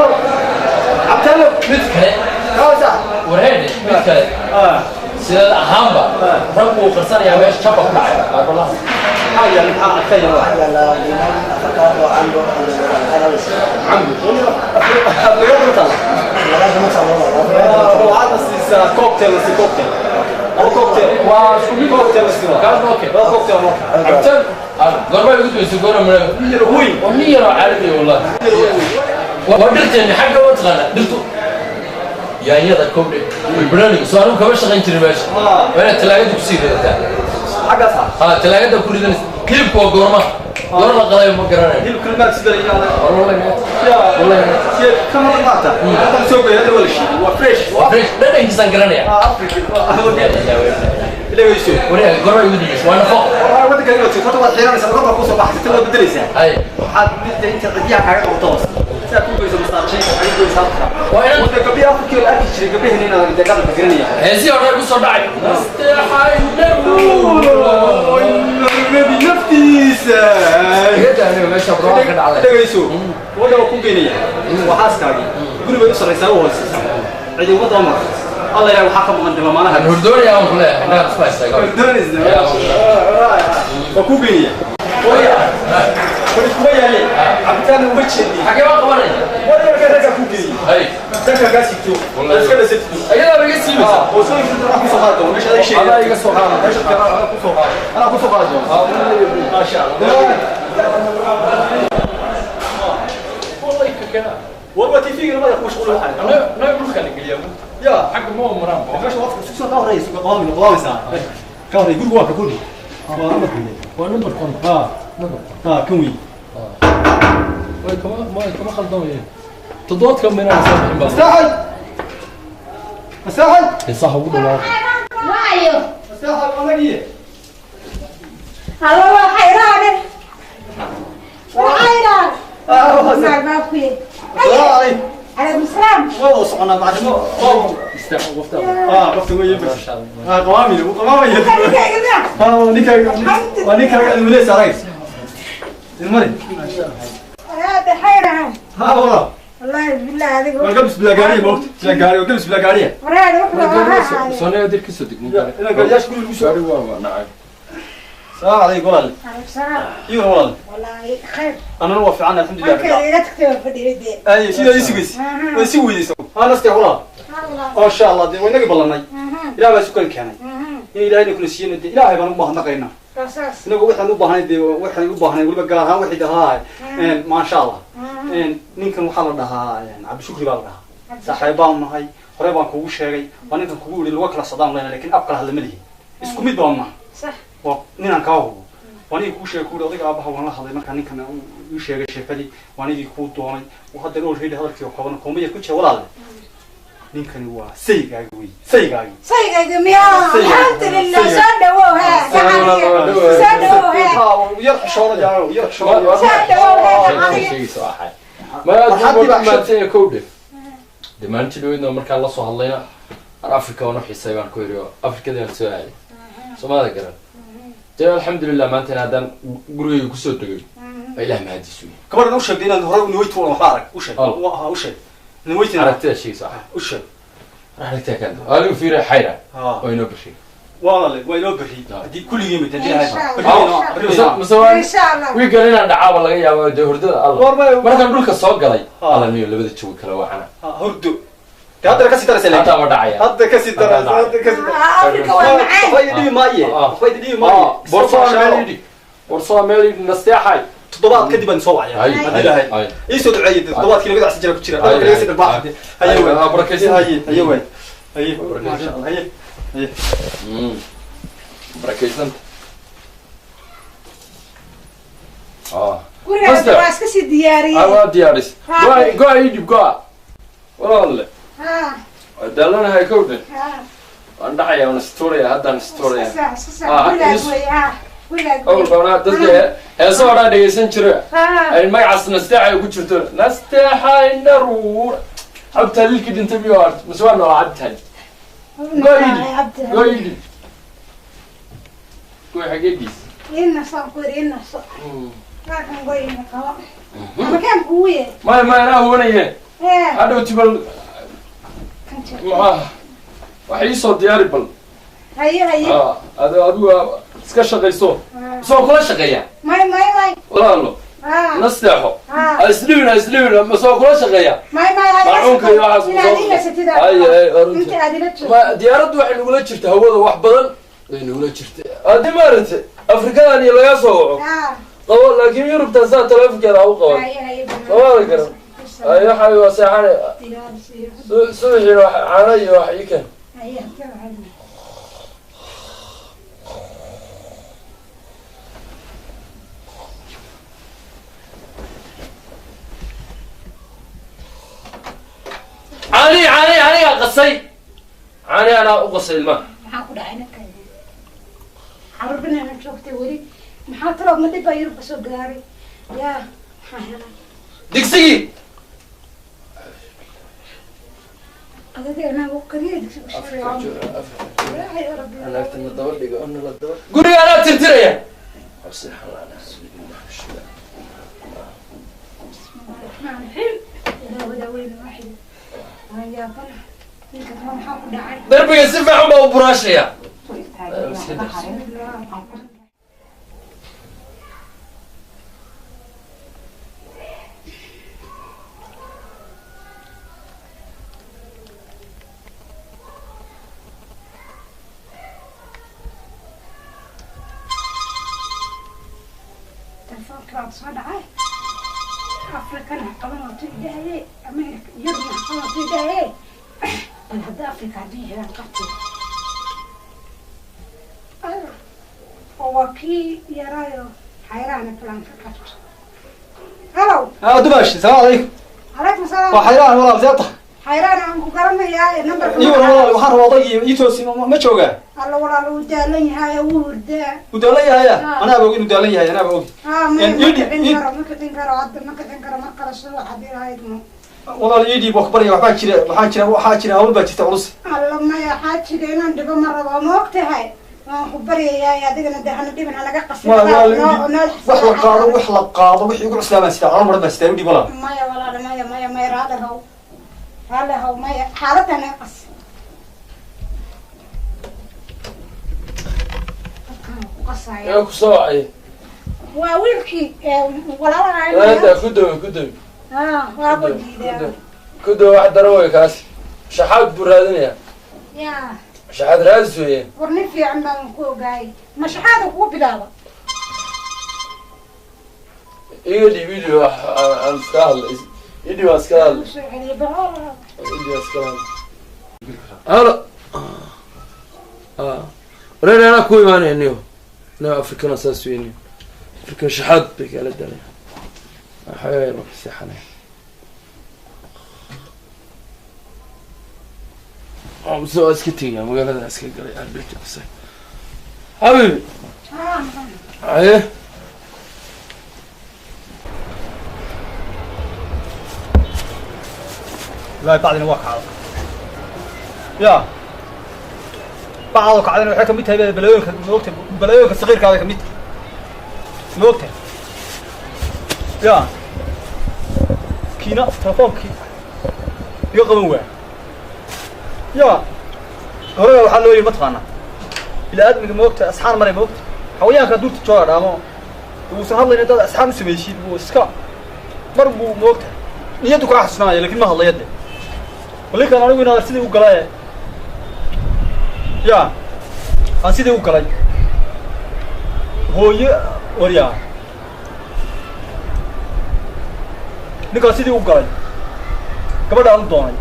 Speaker 4: Cabtaan.
Speaker 3: Mid kale.
Speaker 4: Kaasa.
Speaker 3: Wareedhe, mid kale. Sideed ahaanba rag wuu qarsanayaa, meesha jabba ku dhacay baabalaha.
Speaker 4: Maxaa yaala, maxaa arkaya?
Speaker 3: Cambu.
Speaker 4: Waxaad siisaa cocktail, si cocktail. Laba cocktail.
Speaker 3: Waa isku mid.
Speaker 4: Cocktail si waa.
Speaker 3: Kaas okay.
Speaker 4: Laba cocktail oo.
Speaker 3: Cabtaan goorma igu dambeysay goora mara
Speaker 4: Yar weyn.
Speaker 3: Waa nin yaroo caalami ah wallahi. Waa dhirteeni xagga waa taqaanaa dhirtu yaanyada kowdhe barbarooniga soo anigu kama shaqayn jirin meesha. Waa inaad talaagada kusii ridataa.
Speaker 4: Xaggaas ha.
Speaker 3: Ha, talaagada ku ridanaysa. Hilibku waa goorma goor la qalayo ma garanayo.
Speaker 4: Hilibka maad sida ila.
Speaker 3: Wallahi
Speaker 4: Ya.
Speaker 3: wallahi.
Speaker 4: Si kama maata. Hadda soo geeyay, hadda waa la shiiday. Waa fresh.
Speaker 3: Waa fresh, dhadhankiisaan garanaya.
Speaker 4: Afrika. Ilaa
Speaker 3: Wareega goorma igu dambeysay waa nafaqo.
Speaker 4: Waa waddanka inaad joogto, horta waad xiiranaysaa, marka ku soo baxaysa waad bedelaysaa.
Speaker 3: Hay.
Speaker 4: Waxaad midda inta cidiyaha kaaga qabto hoos. Sidaa ku goyso masaajinka, kaga goyso halka.
Speaker 3: Waa inaad
Speaker 4: Wadda gabdhihi Afrika la arki jiray gabdhaheenna inaad deeqada garanaya.
Speaker 3: Heesii hore ku soo dhacay nasteexaynagu.
Speaker 4: Nebi naftiisa.
Speaker 3: Iga daahniyo meesha barwaaqo ka dhacday.
Speaker 4: Dhegayso. Wadda waa ku geynaya. Waa xaaskaagii. Guri baad u sarraysaa, u hoosaysaa. Cidi uga daba marto. Alla ilaahay waxaa ka maqan damaanaha.
Speaker 3: Aan hurdoonayaa aan ku leeyahay indhaha isma istaaga.
Speaker 4: Doonaysa. Waa ku geynaya. Waya. Wali kuma yaale. Cabitaan uma jeedi.
Speaker 3: Xagee baan qabanaya?
Speaker 4: Wali markaa raggaa ku geeyey.
Speaker 3: Hay.
Speaker 4: Danka kaa sigto. Iska dhasatid.
Speaker 3: Ayadaa iga siibaysa.
Speaker 4: Hoosooyinka anaa kusoo qaadi doono. Meesha adag sheegay.
Speaker 3: Adaa iga soo qaada.
Speaker 4: Meesha anaa kusoo qaadi. Anaa kusoo qaadi doono. Maasha Allah.
Speaker 3: Wallahi ka kana.
Speaker 4: War waa TV-ga madax ku mashquul waxaa.
Speaker 3: Naga dhulka la geliyaa.
Speaker 4: Ya.
Speaker 3: Xagga ma maraan.
Speaker 4: Meesha waa soo ka horeysa qawaami qawaamisa. Ka horey gurigu waa ka kordhi. Waa number.
Speaker 3: Waa number kon.
Speaker 4: Ha. Ha, kan weyn.
Speaker 3: Way kama ma kama khaldamayeen. Toddobaadka minaan soo bixin baa.
Speaker 4: Mastaaxal. Mastaaxal.
Speaker 3: Heesaha ugu dhawaaq.
Speaker 5: Waayo.
Speaker 4: Mastaaxal anagiye.
Speaker 5: Alla waa xayraane. Waa xayraan.
Speaker 4: Ah,
Speaker 5: Maalmaafkuye.
Speaker 4: Salaam calaykum.
Speaker 5: Calaykum salaam.
Speaker 4: Waa wada soconaa macallimo.
Speaker 3: Istaax qofta.
Speaker 4: Ah, qofta weyn bas. Ah, qawaami, wuu qawaamaya.
Speaker 5: Ninkayga miyaa?
Speaker 4: Ah, ninkaaga. Waa ninkaaga ilmuleys arag. Ilmari.
Speaker 5: Hada xayraan.
Speaker 4: Ha, wala.
Speaker 5: Wallaahi billahi adiga.
Speaker 4: Waa gabis bilaa gaariya moogta. Bilaa gaariya, waa gabis bilaa gaariya.
Speaker 5: Waraada wuxuu ahaa.
Speaker 3: Soonaya dir kasoo degnin.
Speaker 4: Inaan gaariyaasha guriga ugu soo.
Speaker 3: Gaari waa nacay.
Speaker 4: Salaam calaykum walaal.
Speaker 5: Calaykum salaam.
Speaker 4: Iyo walaal.
Speaker 5: Wallaahi khayr.
Speaker 4: Anana waa fiican alxamdulillah.
Speaker 5: Markaad iga tagtay waan fadhiyay dee.
Speaker 4: Ay, sidaa ii sugaysa. Way si weydaysa. Ha, nastay walaal.
Speaker 5: Allah.
Speaker 4: Oo insha Allah dee way naga ballanay. Ilaah baa isu kala keenay. In Ilaahayna kuna siiyana dee Ilaahay baan ugu mahadnaqaynaa.
Speaker 5: Rasaas.
Speaker 4: Inagu waxaan u baahnay dee waxaan u baahnay weliba gaar ahaan wixii dhahaa maasha Allah. Ninkan waxaa la dhahaa Cabdishukri baa la dhahaa. Saaxiib baan nahay, hore baan kugu sheegay, waa ninkan kugu yidhi luga kala socdaan leenahay, laakiin af kala hadla ma lihi. Isku mid baan nahay.
Speaker 5: Sax.
Speaker 4: Waa ninaan kaa hubo. Waa ninkii kuu sheegay kuuri odayga aabaha waan la hadlay markaa ninkan uu sheegay sheekadii, waa ninkii kuu doonay, uu hadda already hadalkii oo qaban koomaya ku jira walaalle. Ninkani waa saygaagi wey, saygaagi.
Speaker 5: Saygayga miyaa? Alxamdulillah, soo dhawow haa. Soo dhawow haa.
Speaker 4: Yar xishoonaya, yar xishoonaya.
Speaker 5: Soo dhawow haa.
Speaker 3: Sheegaysa waa xay. Ma aad buu maadsan yahay kowdhe. Dee maalintii dhaweydna markaan la soo hadlayna ar Afrika waan u xiisay baan ku yidhi oo Afrikadii aan soo aaday. Soomaalida garan. Dee alxamdulillah maantana haddaan gurigayga kusoo degay. Waa ilaah mahadiis wey.
Speaker 4: Gabadhan u sheegtay inaad hore niweytu waxba arag, u sheeg.
Speaker 3: Al.
Speaker 4: Waa u sheeg. Niweytina
Speaker 3: Aragtida sheegaysa waa xay.
Speaker 4: u sheeg.
Speaker 3: Aragtida kan. Adigu fiiri xayra.
Speaker 4: Ha.
Speaker 3: Oo inoo bixi.
Speaker 4: Waa la waa inoo bixi. Haddii kulligii mid haddii
Speaker 5: Insha
Speaker 4: Ilaahay.
Speaker 5: Allah.
Speaker 4: Berri
Speaker 3: Mase waa
Speaker 5: Insha Allah.
Speaker 3: wiigan inaan dhacaaba laga yaabo dee hurdada alla.
Speaker 4: War ma
Speaker 3: Markaan dhulka soo galay
Speaker 4: Ha.
Speaker 3: alla niyo labada jawi kala wacana.
Speaker 4: Ha, hurdo. Hadda ka sii daraysa laakiin.
Speaker 3: Hadda ma dhacaya.
Speaker 4: Hadda ka sii daraysa, hadda ka sii daraysa.
Speaker 5: Afrika waa macaan.
Speaker 4: Waxba idhibi maaye, waxba idhibi maaye.
Speaker 3: Borsoo meel idhi, borsoo meel idhi, nasteexay.
Speaker 4: Toddobaad kadib baan soo wacaya. Haddii Ilaahay ii soo duceeyay, toddobaadkii laga dacsi jira ku jira. Hadda laga sii dharbaax. Haye waay.
Speaker 3: Barakaysan.
Speaker 4: Haye, haye waay. Haye, maasha Allah. Haye, haye.
Speaker 3: Barakaysanta.
Speaker 5: Guriga waa iska sii diyaariyey.
Speaker 3: Waa diyaaris. Go go ii dhib go. Walaalle.
Speaker 5: Ha.
Speaker 3: Waa daalanahay kowdhan.
Speaker 5: Ha.
Speaker 3: Waan dhacaya, waan istuuraya, haddaan istuuraya.
Speaker 5: Gurigaas wey, ha. Gurigaas.
Speaker 3: Awal baanaa dadka heesa horaa dhegaysan jira. Ay magacaas nasteexay ku jirto. Nasteexay naruur. Cabtaa lilkii dhintay miyuu art? Mise waa noolaa cabtahay? Go ii dhib. Go ii dhib. Go xagee gees?
Speaker 5: Ina soo kori, ina soo. Halkan goyna qabo. Makaan kugu yee.
Speaker 3: Maya maya, anaa huwanaye. Hadhow tibal maxaa wax ii soo diyaari bal.
Speaker 5: Haye, haye.
Speaker 3: Ad adigu iska shaqayso. Soo kula shaqeeya.
Speaker 5: May may may.
Speaker 3: Walaalo. Nasteexo. Ha isdhibin, ha isdhibin, ma soo kula shaqeeya.
Speaker 5: May may.
Speaker 3: Macuunka iyo waxaas.
Speaker 5: Inaad ila satida.
Speaker 3: Haye haye, runtii.
Speaker 5: Inta aad ila joogto.
Speaker 3: Ma diyaaraddu waxay nagula jirta hawada wax badan bay nagula jirta. Haddii maaragtay Afrikadan iyo laga soo waco. Qabo, laakiin Yurubtan saa taleefonkeeda ha u qaban.
Speaker 5: Haye haye.
Speaker 3: Somaali garan. Ay waxa waa seexanay. Subaxiina wax caano iyo wax ii keen.
Speaker 5: Haye.
Speaker 3: Caani caani anigaa qasay. Caani anaa u qasay ilmaha.
Speaker 5: Maxaa ku dhacay ninkan? Carruur joogtay weli. Maxaa talow, ma dhib baa Yurub ka soo gaaray? Yaa, maxaa helay?
Speaker 3: Digsigii.
Speaker 5: Adiga anaa u kariya digsi u sheegay. Ilaahay rabbi.
Speaker 3: Naagta na daba dhigo, nala daba. Guriga anaa tirtiraya.
Speaker 5: Waan yaabana. Ninka talo maxaa ku dhacay?
Speaker 3: Darbiga si fiican baa u buraashaya.
Speaker 5: Telefoonka baa soo dhacay. Afrikana qaban waatu idhahaye, Amerika Yurubna qaban waatu idhahaye. Bal hadda Afrika haddii helaan qabti oo waa kii yaraayo xayraana balan ka qabto. Halow.
Speaker 4: Ha dumaash, salaamu calaykum.
Speaker 5: Calaykum salaam.
Speaker 4: Waa xayraan walaal, see tahay?
Speaker 5: Xayraan aan ku garanayaa nambarka.
Speaker 4: Ii waran walaal, waxaan rabaa odaygii ii toosi, ma joogaa?
Speaker 5: Alla walaal, wuu daalan yahay, wuu hurdaa.
Speaker 4: Wuu daalan yahaya? Anaaba og inuu daalan yahay, anaaba og.
Speaker 5: Ha, ma kicin karo, ma kicin karo hadda, ma kicin karo. Mar kale soo haddii lahayd mo.
Speaker 4: Walaal ii dhiib, wax baraya. Waxbaa jira, waxaa jira, waxaa jira, hawl baa jirta culus.
Speaker 5: Alla maya, waxaa jira inaan dhibo ma rabo, ma og tahay? Waan ku baryayaa, adigana de hana dhibin, hanaga qasin.
Speaker 4: Wax la qaado, wax la qaado, wixii ugu cuslaa baan sitaa, calo maran baan sitaa, u dhiib walaal.
Speaker 5: Maya walaal, maya maya maya, raalli haw, raalli haw, maya, xaaladda naga qas. Dadkaan ku qasaya.
Speaker 3: Yaa ku soo wacay?
Speaker 5: Waa wiilkii walaalaha.
Speaker 3: Hada ku dawe, ku dawe.
Speaker 5: Waaba diidaa.
Speaker 3: Ku dawe, wax daran wey kaas. Shaxaad buu raadinayaa.
Speaker 5: Ya.
Speaker 3: Shaxaad raadis weeye.
Speaker 5: War nin fiican baan ku ogaayay, ma shaxaada kugu bilaaba?
Speaker 3: Iga dhiib, ii dhiib, wax aan iska hadlay. Ii dhiib, aan iskala hadlay.
Speaker 5: Soo celiya bahol.
Speaker 3: Ii dhiib, aan iskala hadlay. Halo. Wareer, anaa ku imaanaya niyo. Niyo Afrikana saas wey niyo. Afrikan shaxaad bay kala dalaya. Waxaa yar ka seexanaya. Mise waa iska tegaya, magaalada iska galay albeerta qasay. Xabibi. Haye.
Speaker 4: Wallaahi bacdina waa kacda. Ya bacdoo kacdana waxay kamid tahay balooyinka, maogta, balooyinka saqiirkaada kamid tahay, ma ogtahay? Ya kiina telefoonkii iga qaban waaya. Ya horega waxaa loo yidhi, mataqaanaa, bini aadmiga, ma ogtahay, asxaan maray, ma ogtahay, xawayaanka duurta jooga dhaamo uusan hadlayn haddaad asxaan u samaysid, wuu iska mar buu, ma ogtahay, niyaddu kaa xasuusanaya, lakin ma hadlaya de. Ninkan anigu inaad sidii u galay ya aan sidii u galay hooye waryaa ninkaan sidii u galay gabadhaan u doonay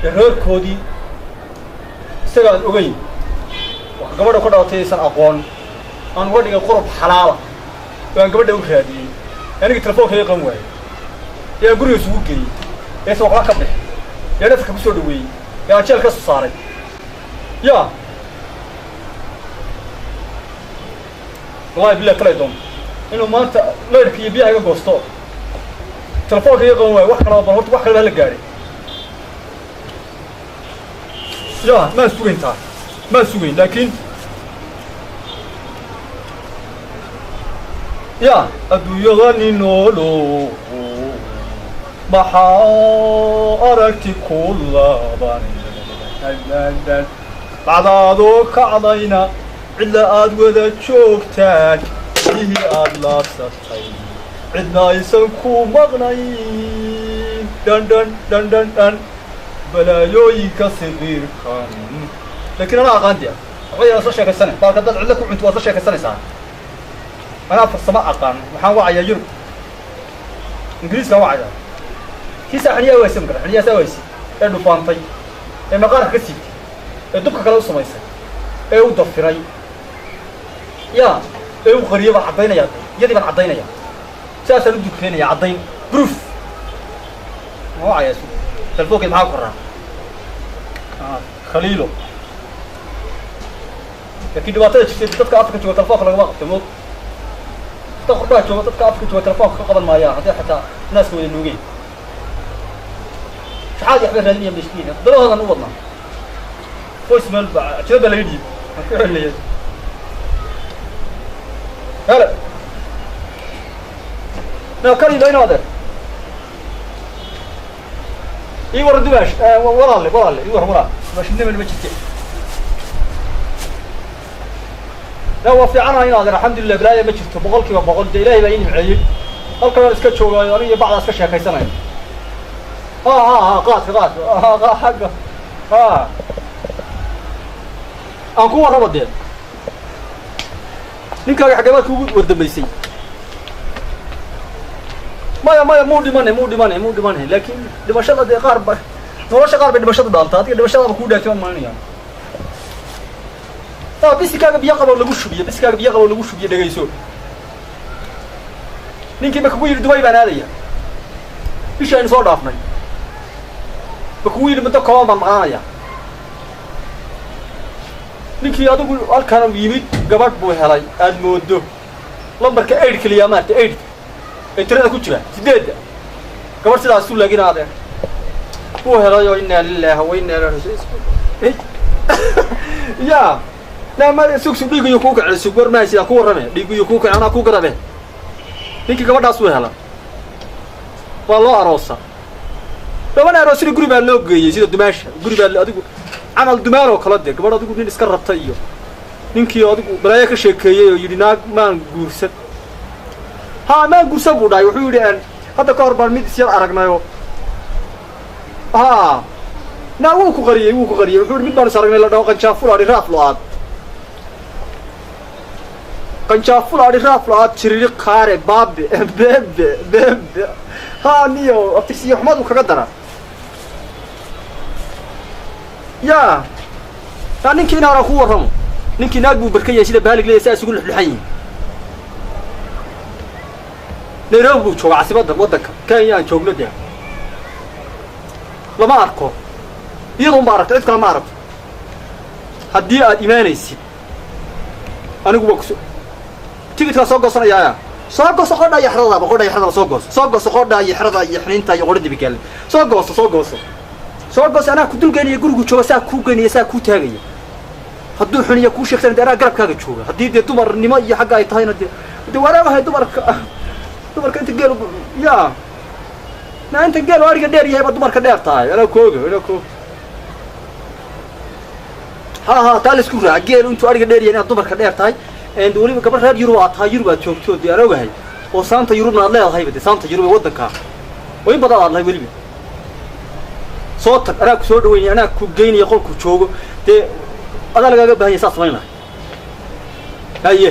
Speaker 4: ee reerkoodii isagaan ogeyn wax gabadha ku dhalatay aysan aqoon aan uga dhigay qurub xalaala oo aan gabadha u raadiyey anigii telefoonka iga qaban waayey ee aan guriga isugu geeyey eesan waxba ka bixin ee dhafka ku soo dhaweeyey ee aan jeel ka soo saaray ya wallahi billahi kalay doon inuu maanta leyrka iyo biyaha iga goosto telefoonka iga qaban waayo wax kalaba bal horta wax kalaba hala gaadhay ya maan sugayn taa maan sugayn laakiin ya adduunyadani noolo maxaa aragti ku laaban bacdaadoo kacdayna cidla aad wada joogtaan biyihii aad laabsatay cidna aysan ku maqnayn dhan dhan dhan dhan dhan balaayooyinka siqiirkan laakiin anaa aqaanti ah waxba yaan soo sheekaysane baalka dad cidla ku cunto waad soo sheekaysanaysaa anaa farsamo aqaan waxaan wacayaa Yurub Ingiriiskaan wacayaa kiisaa xiniyaa wayse makara xiniyaasaa wayse ee dhufaantay ee maqaarka ka siibtay ee dubka kale u samaysay ee u dafiray ya ee u qariyay baan caddaynaya iyadii baan caddaynaya sidaasaan u dukeenaya caddayn proof ma wacayaa su telefoonkeed maxaa koraa khaliilo laakiin dhibaatada jirtay dadka Afrika jooga telefoonka lagama qabto moog dadka qurbaha jooga dadka Afrika jooga telefoonka ka qaban maayaan haddii xataa naaska wada nuugeen shaxaad waxba raadinaya mashkiina dalahoodan u wadnaa voice mail baa jilada laga dhiib waan ku celinaya hela na kaliilo ina adeer ii waran dumaash walaalle walaalle ii waran walaal dumaashnimani ma jirte لا waa fiicanahay in adeer alxamdulilah balaaya ma jirto 100% dee ilaahay baa ii nimceeyey halkan aan iska joogaayo aniga iyo bacdaa iska sheekaysanaya ha ha ha qaadka qaadka ha xagga ha aan ku warraba dee ninkaaga xaggee baad kuugu wardambaysay maya maya muu dhimane muu dhimane muu dhimane laakiin dhimashada dee qaar ba nolosha qaar bay dhimashadu dhaaltaa adiga dhimashadaaba kuu dhaatay baan malinaya bisikaaga biyo qabo lagu shubiyo bisikaaga biyo qabo lagu shubiyo dhegayso ninkii ma kugu yidhi Dubai baan aadaya bishii aynu soo dhaafnay ma kugu yidhi muddo kooban baan maqnaanaya ninkii adigu halkan yimid gabadh buu helay aad moodo lambarka 8 kaliya maarta 8 ee tirada ku jira 8 gabadh sidaas u laagin adeer buu helay oo inna lillahi wa inna ilaihi raaji'uun ya لا ما سوق سوق dhiig iyo ku kacay suuq war ma sida ku warramay dhiig iyo ku kacay ana ku garabe ninkii gabadhaas uu helay waa loo aroosa laban aroosina guri baa loo geeyay sida dumaasha guri baa adigu camal dumaal oo kala de gabadh adigu nin iska rabtay iyo ninkii adigu balaayo ka sheekeeyay oo yidhi naag maan guursan ha maan guursan buu dhahay wuxuu yidhi aan hadda ka hor baan mid isyar aragnayo ha naa wuu ku qariyey wuxuu yidhi mid baan is aragnay la dhaho qanjaaful adhi raaf lo-aad qanjaaful adhi raaf lo-aad jiriri qaare baabe beebe beebe ha niyo abtirsiyo xumadu kaga dara ya taa ninkii inaana ku warramo ninkii naag buu barkan yahay sida baalig leeyahay saa isugu luxluxan yihin Nairobi buu joogaa caasimadda waddanka Kenya aan joogno dee lama arko iyadoo ma aragto cid kale ma aragto haddii aad imaanaysid anigu waa kuso tigidkaa soo goosanayaa soo gooso qodha iyo xeradaaba qodha iyo xeradaba soo gooso soo gooso qodha iyo xerada iyo xiniinta iyo qodha dibigaale soo gooso soo gooso soo gooso anaa ku dulgeynaya gurigu jooga saa kuu geynaya saa kuu taagaya hadduu xuniya kuu sheegtana dee anaa garabkaaga jooga haddii dee dumarnimo iyo xagga ay tahayna dee dee waanaagahay dumarka dumarka inta geel ya naa inta geel ariga dheer yahay baa dumarka dheer tahay anaa kooga anaa kooga ha ha taa laisku raaca geel intuu ariga dheer yahay inaad dumarka dheer tahay and weliba gabadh reer Yurub aad tahay Yurub aad joogto dee anaa ogahay oo saanta Yurubna aad leedahayba dee saanta Yurub ee waddanka oo in badan aad lahay weliba Soo tag, anaa ku soo dhaweynaya, anaa ku geynaya qolku joogo. Dee adaa lagaaga baahan yahay, saas samayn lahay. Haye,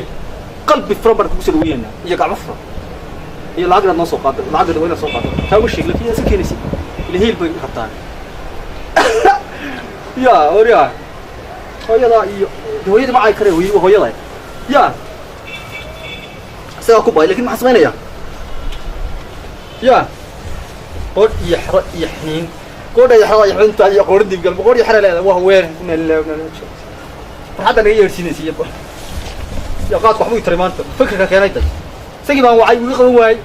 Speaker 4: qalbi furan baan kugu soo dhaweynayna iyo gacmo furan iyo lacag inaad noo soo qaado. Lacagda waa inaad soo qaado, taa uma sheeg, laakiin iska keenaysid, ila hiil bay rabtaan. Ya waryaa, hooyadaa iyo hooyadii ma cay kare, hooyada ya isagaa ku baay, lakin maxaan samaynayaa? Ya qoodh iyo xero iyo xiniin, qoodha iyo xerada iyo xinta iyo qoodha dibgal, qoodh iyo xero leedahay. Waa haween, inna lillahi wa inna ilaihi raaji'uun. Farxadda naga yeersiinaysa iyo ya qaadku waxbuu i taray maanta. Fikirka keenay day, isagii baan wacay, wuu iga qaban waayey.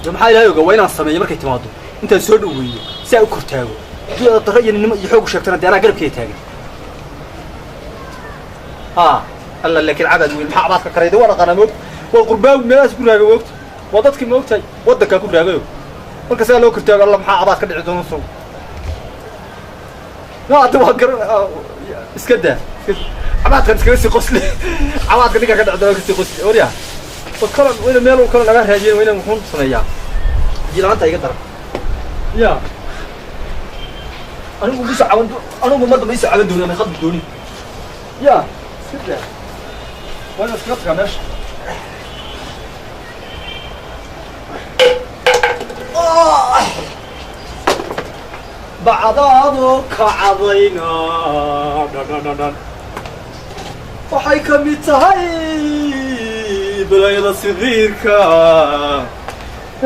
Speaker 4: De maxaa Ilaahay ogaa, waa inaan sameeyo markay timaado intaan soo dhaweeyo si aan u kortaago. Haddii aad darro iyo ninnimo iyo xoog u sheegtana, dee anaa garabkeeda taagan. Ha alla, laakiin cabaad weyn, maxaa cabaadka karay? De waa dhaqaanaa, moogta, waa qurbaawi meelahaas ku raagay, moogta, waa dadkii moogtahay waddankaa ku raagayo. Marka sidaa loo kortaago, alla maxaa cabaad ka dhici doona? Sow ma hadda waa garan, iska daa cabaadkan, iskaga sii qosli. Cabaadka ninkaa ka dhici doona kasii qosli. Waryaa, war kala wayna meel kale naga raadiyeen, wayna muxuun sameeyaa? Jilaanta iga daran ya anigu isu caban, anigu mar dambe isu caban doonaa, may khadbi doonin. Ya iska daa, waa inaad iskaga tagaa meesha. Bacdaadu kacdayna dhadhadhadhan waxay ka mid tahay balaayada sigiirka.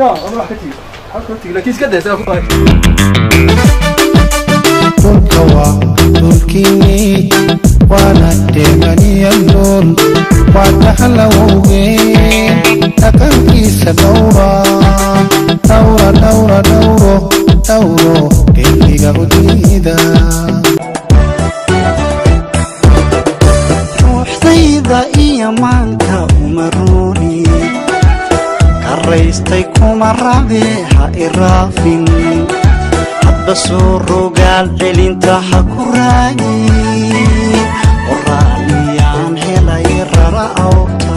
Speaker 4: Ya ama wax ka tigi, wax ka tigi, laakiin iska day, isagaa ku tahay.
Speaker 6: Dhulka waa dhulkiinii, waana dheemaniya nool, waa dhaxlawowgeen dhaqankiisa. Dhowra dhowra dhowra dhowro dhowro dheeliga u diida.
Speaker 1: Ruuxdayda iyo maanka uma rooni, karaystay kuma rabe, ha iraafin hadba soo rogaal celinta, ha ku raagin qoraaliyaan helay rara awrta.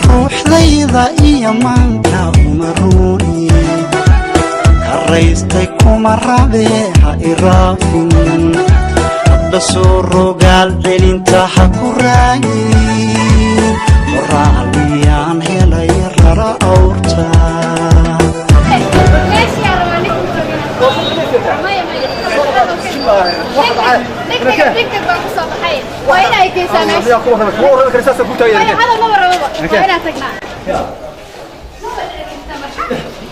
Speaker 1: Ruuxdayda iyo maanka uma rooni, karaystay kuma rabe, ha iraafin hadba soo rogaal celinta, ha ku raagin qoraaliyaan helay rara awrta.
Speaker 2: Meeshii aan rabaa ninka joogana. Maya maya. Degdeg degdeg baan kusoo baxay. Waa inay geysaa meesha.
Speaker 4: Miyaa ku warramay? Kuma warrami kara, saasaan kuu
Speaker 2: Maya
Speaker 4: taagaya.
Speaker 2: Hadal maba rababa. Waa inaan tagnaa. Maba dhici karta marka.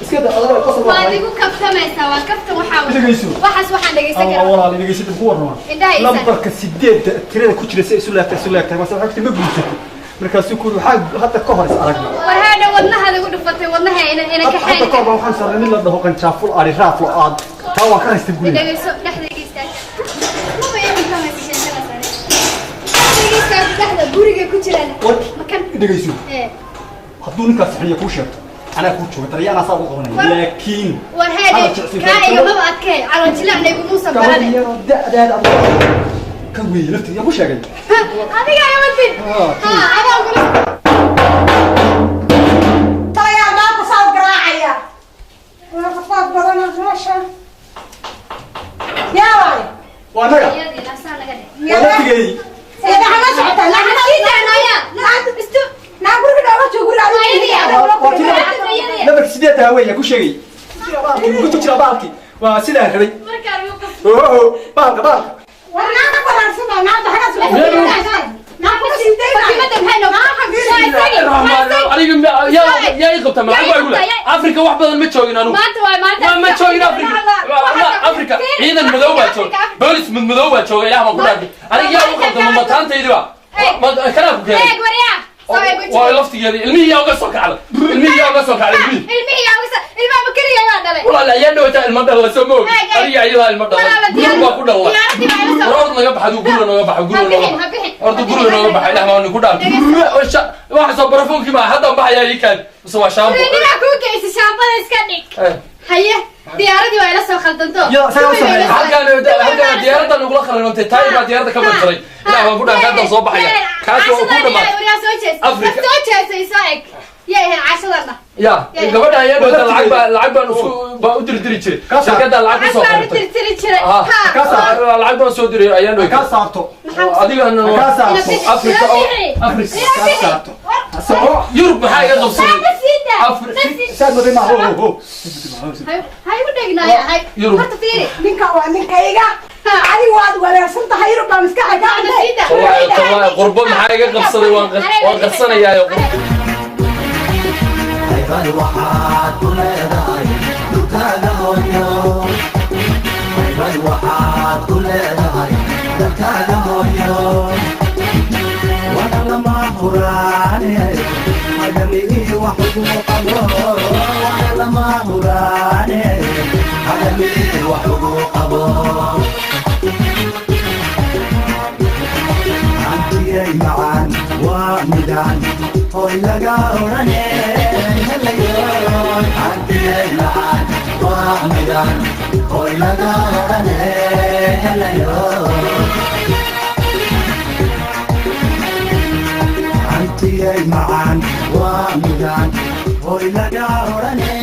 Speaker 4: Iska daa, adaa qosol.
Speaker 2: Waad igu kaftamaysaa, waa kaftan waxaa.
Speaker 4: Dhegeyso.
Speaker 2: Waxaas waxaan dhegeysan
Speaker 4: Allah
Speaker 2: karaa.
Speaker 4: Walaal, dhegeysata, ku warrama.
Speaker 2: Indhaha ii saar.
Speaker 4: Lambarka 8 tirada ku jira si isu laagtay, isu laagtay mase waxay ku ma guursatay? Markaasuu ku waxaa hadda ka hor is aragnay.
Speaker 2: War haadha, wadnaha lagu dhufatay, wadnaha ina ina
Speaker 4: hadda
Speaker 2: kaxayn.
Speaker 4: Ka hor baa waxaan sarnay mid la dhaho qanjaaful ari raaflo aad taa waan ka haystay guriga.
Speaker 2: Dhegeyso, dhexdayga istaag. Maba ii cuntamaysa sheekadaas aniga. Dhexdayga istaag, dhexda guriga ku jiraan.
Speaker 4: War
Speaker 2: Makan.
Speaker 4: dhegeyso.
Speaker 2: Ee.
Speaker 4: Hadduu ninkaas xiliya kuu sheegto, anaa kuu jooga darya, anaa saa ugu qabanaya, laakiin
Speaker 2: War haadhe,
Speaker 4: Hadal jecel.
Speaker 2: Kaa igamaba adkee, calool jilaacna igumuusan
Speaker 4: gabadh
Speaker 2: barane.
Speaker 4: yaroo da'daada kan weeye lafteeda yaa ku sheegay.
Speaker 2: Adiga imadin.
Speaker 4: Ah.
Speaker 2: Ha, adaa ugula.
Speaker 5: Talayaa maanta saa u garaacaya. Waa rafaad badana meesha. Yaa waay.
Speaker 4: Waa annaga.
Speaker 2: Iyadii nafsaa naga dheh.
Speaker 4: Waa laftigeedii.
Speaker 5: Ee maxaa la socotaa? Lacag
Speaker 2: Sii daanaya. Istu.
Speaker 5: Naa guriga dhoola joog, guriga
Speaker 2: Hooyadii.
Speaker 4: Waa tii lambarka 8 haween yaa ku sheegay, ku jira baalki, waa sidaan rabay.
Speaker 2: Markaan igu kaftan.
Speaker 4: Oho, baalka baalka.
Speaker 5: War naana baraarsan naa daxga soo. Naa ku sii daynaa.
Speaker 2: Fatimada maxay noo? Waa isagii, waa isagii.
Speaker 3: Aniga yaa ii qabta ma igu leh Afrika wax badan ma joogin anigu.
Speaker 2: Maanta waa maanta.
Speaker 3: Ma joogin Afrika. Afrika ciidan madow baa jooga, boolis madow baa jooga. Ilaah baan ku dhaartay, aniga yaa u qabta? Ma mataantaydi ba ma kanaa ku keenay?
Speaker 2: Eeg waryaa. Soo eeg wejiga.
Speaker 3: Waa laftigeeda. Ilmihii yaa uga soo kacday, ilmihii yaa uga soo kacday, ilmihii.
Speaker 2: Ilmihii yaa uga soo, ilmaha ma keliya waa dhalay.
Speaker 3: Walaal, ayaa dhawata ilmo dhalay soo ma og?
Speaker 2: Eeg, eeg.
Speaker 3: Aniga iyadaa ilmo dhalay.
Speaker 2: Walaal,
Speaker 3: guriga baa ku dhalay.
Speaker 2: Diyaaradii baa ila soo.
Speaker 3: War naga baxa, guriga nooga baxa, guriga
Speaker 2: Ha
Speaker 3: nooga
Speaker 2: bixin,
Speaker 3: baxa.
Speaker 2: ha bixin.
Speaker 3: Horta guriga nooga baxa, ilaah baan ku dhaartay. Waxa soo barafuunkii baa hadda baxayaa ii kaan, mise waa shaambo?
Speaker 2: Ninaa kuu geysa, shaambada iska dhig.
Speaker 3: Eh.
Speaker 2: Haye. Diyaaradii waa ila soo khaldanto.
Speaker 4: Ya, isagaa u sameeyay.
Speaker 3: Halkaan diyaaradda nagula khaldanantay, taayir baa diyaaradda ka banjaray. Ilaah waan ku dhahay, hadda soo baxaya. Kaas waa ku dhamaatay.
Speaker 2: Soo jees.
Speaker 3: Afrika.
Speaker 2: Soo jeesay, soo eg. Yaa ahayd caashadana.
Speaker 3: Ya gabadha ayaa dhowta, lacag baan isku baan u dirdiri jiray. Shirkadda lacag kusoo
Speaker 2: Casbaan u
Speaker 3: qortay.
Speaker 2: tirtiri jiray.
Speaker 3: Ah,
Speaker 2: Ha.
Speaker 3: lacag baan soo diray ayaan
Speaker 4: Ha kaa
Speaker 3: dhowta.
Speaker 4: saarto.
Speaker 3: Adigana
Speaker 4: Ha kaa saarto.
Speaker 3: Afrika oo Afrika.
Speaker 4: Ha kaa saarto. Soco.
Speaker 3: Yurub maxaa iga qabsaday?
Speaker 4: Saad maday ma ho ho.
Speaker 2: Ha igu dhegnaayo hay.
Speaker 3: Yurub.
Speaker 2: Horta fiiri.
Speaker 5: Ninka waa ninkayga. Adigu waad wareersan tahay, Yurub baa maskaxda kaa cunay.
Speaker 3: Wallahi qurbo maxaa iga qabsaday? Waan qarsanayaayo.
Speaker 1: Haybad waxaad ku leedahay dhulkaaga hooyo, haybad waxaad ku leedahay dalkaaga hooyo, wana lama huraane hadamigii wax ugu qabo, wana lama huraane hadamigii wax ugu qabo. Hantiyay macaan waa midaan hoy laga odhane helayoy, hantiyay macaan waa midaan hoy laga odhane helayoy, hantiyay macaan waa midaan hoy laga odhane.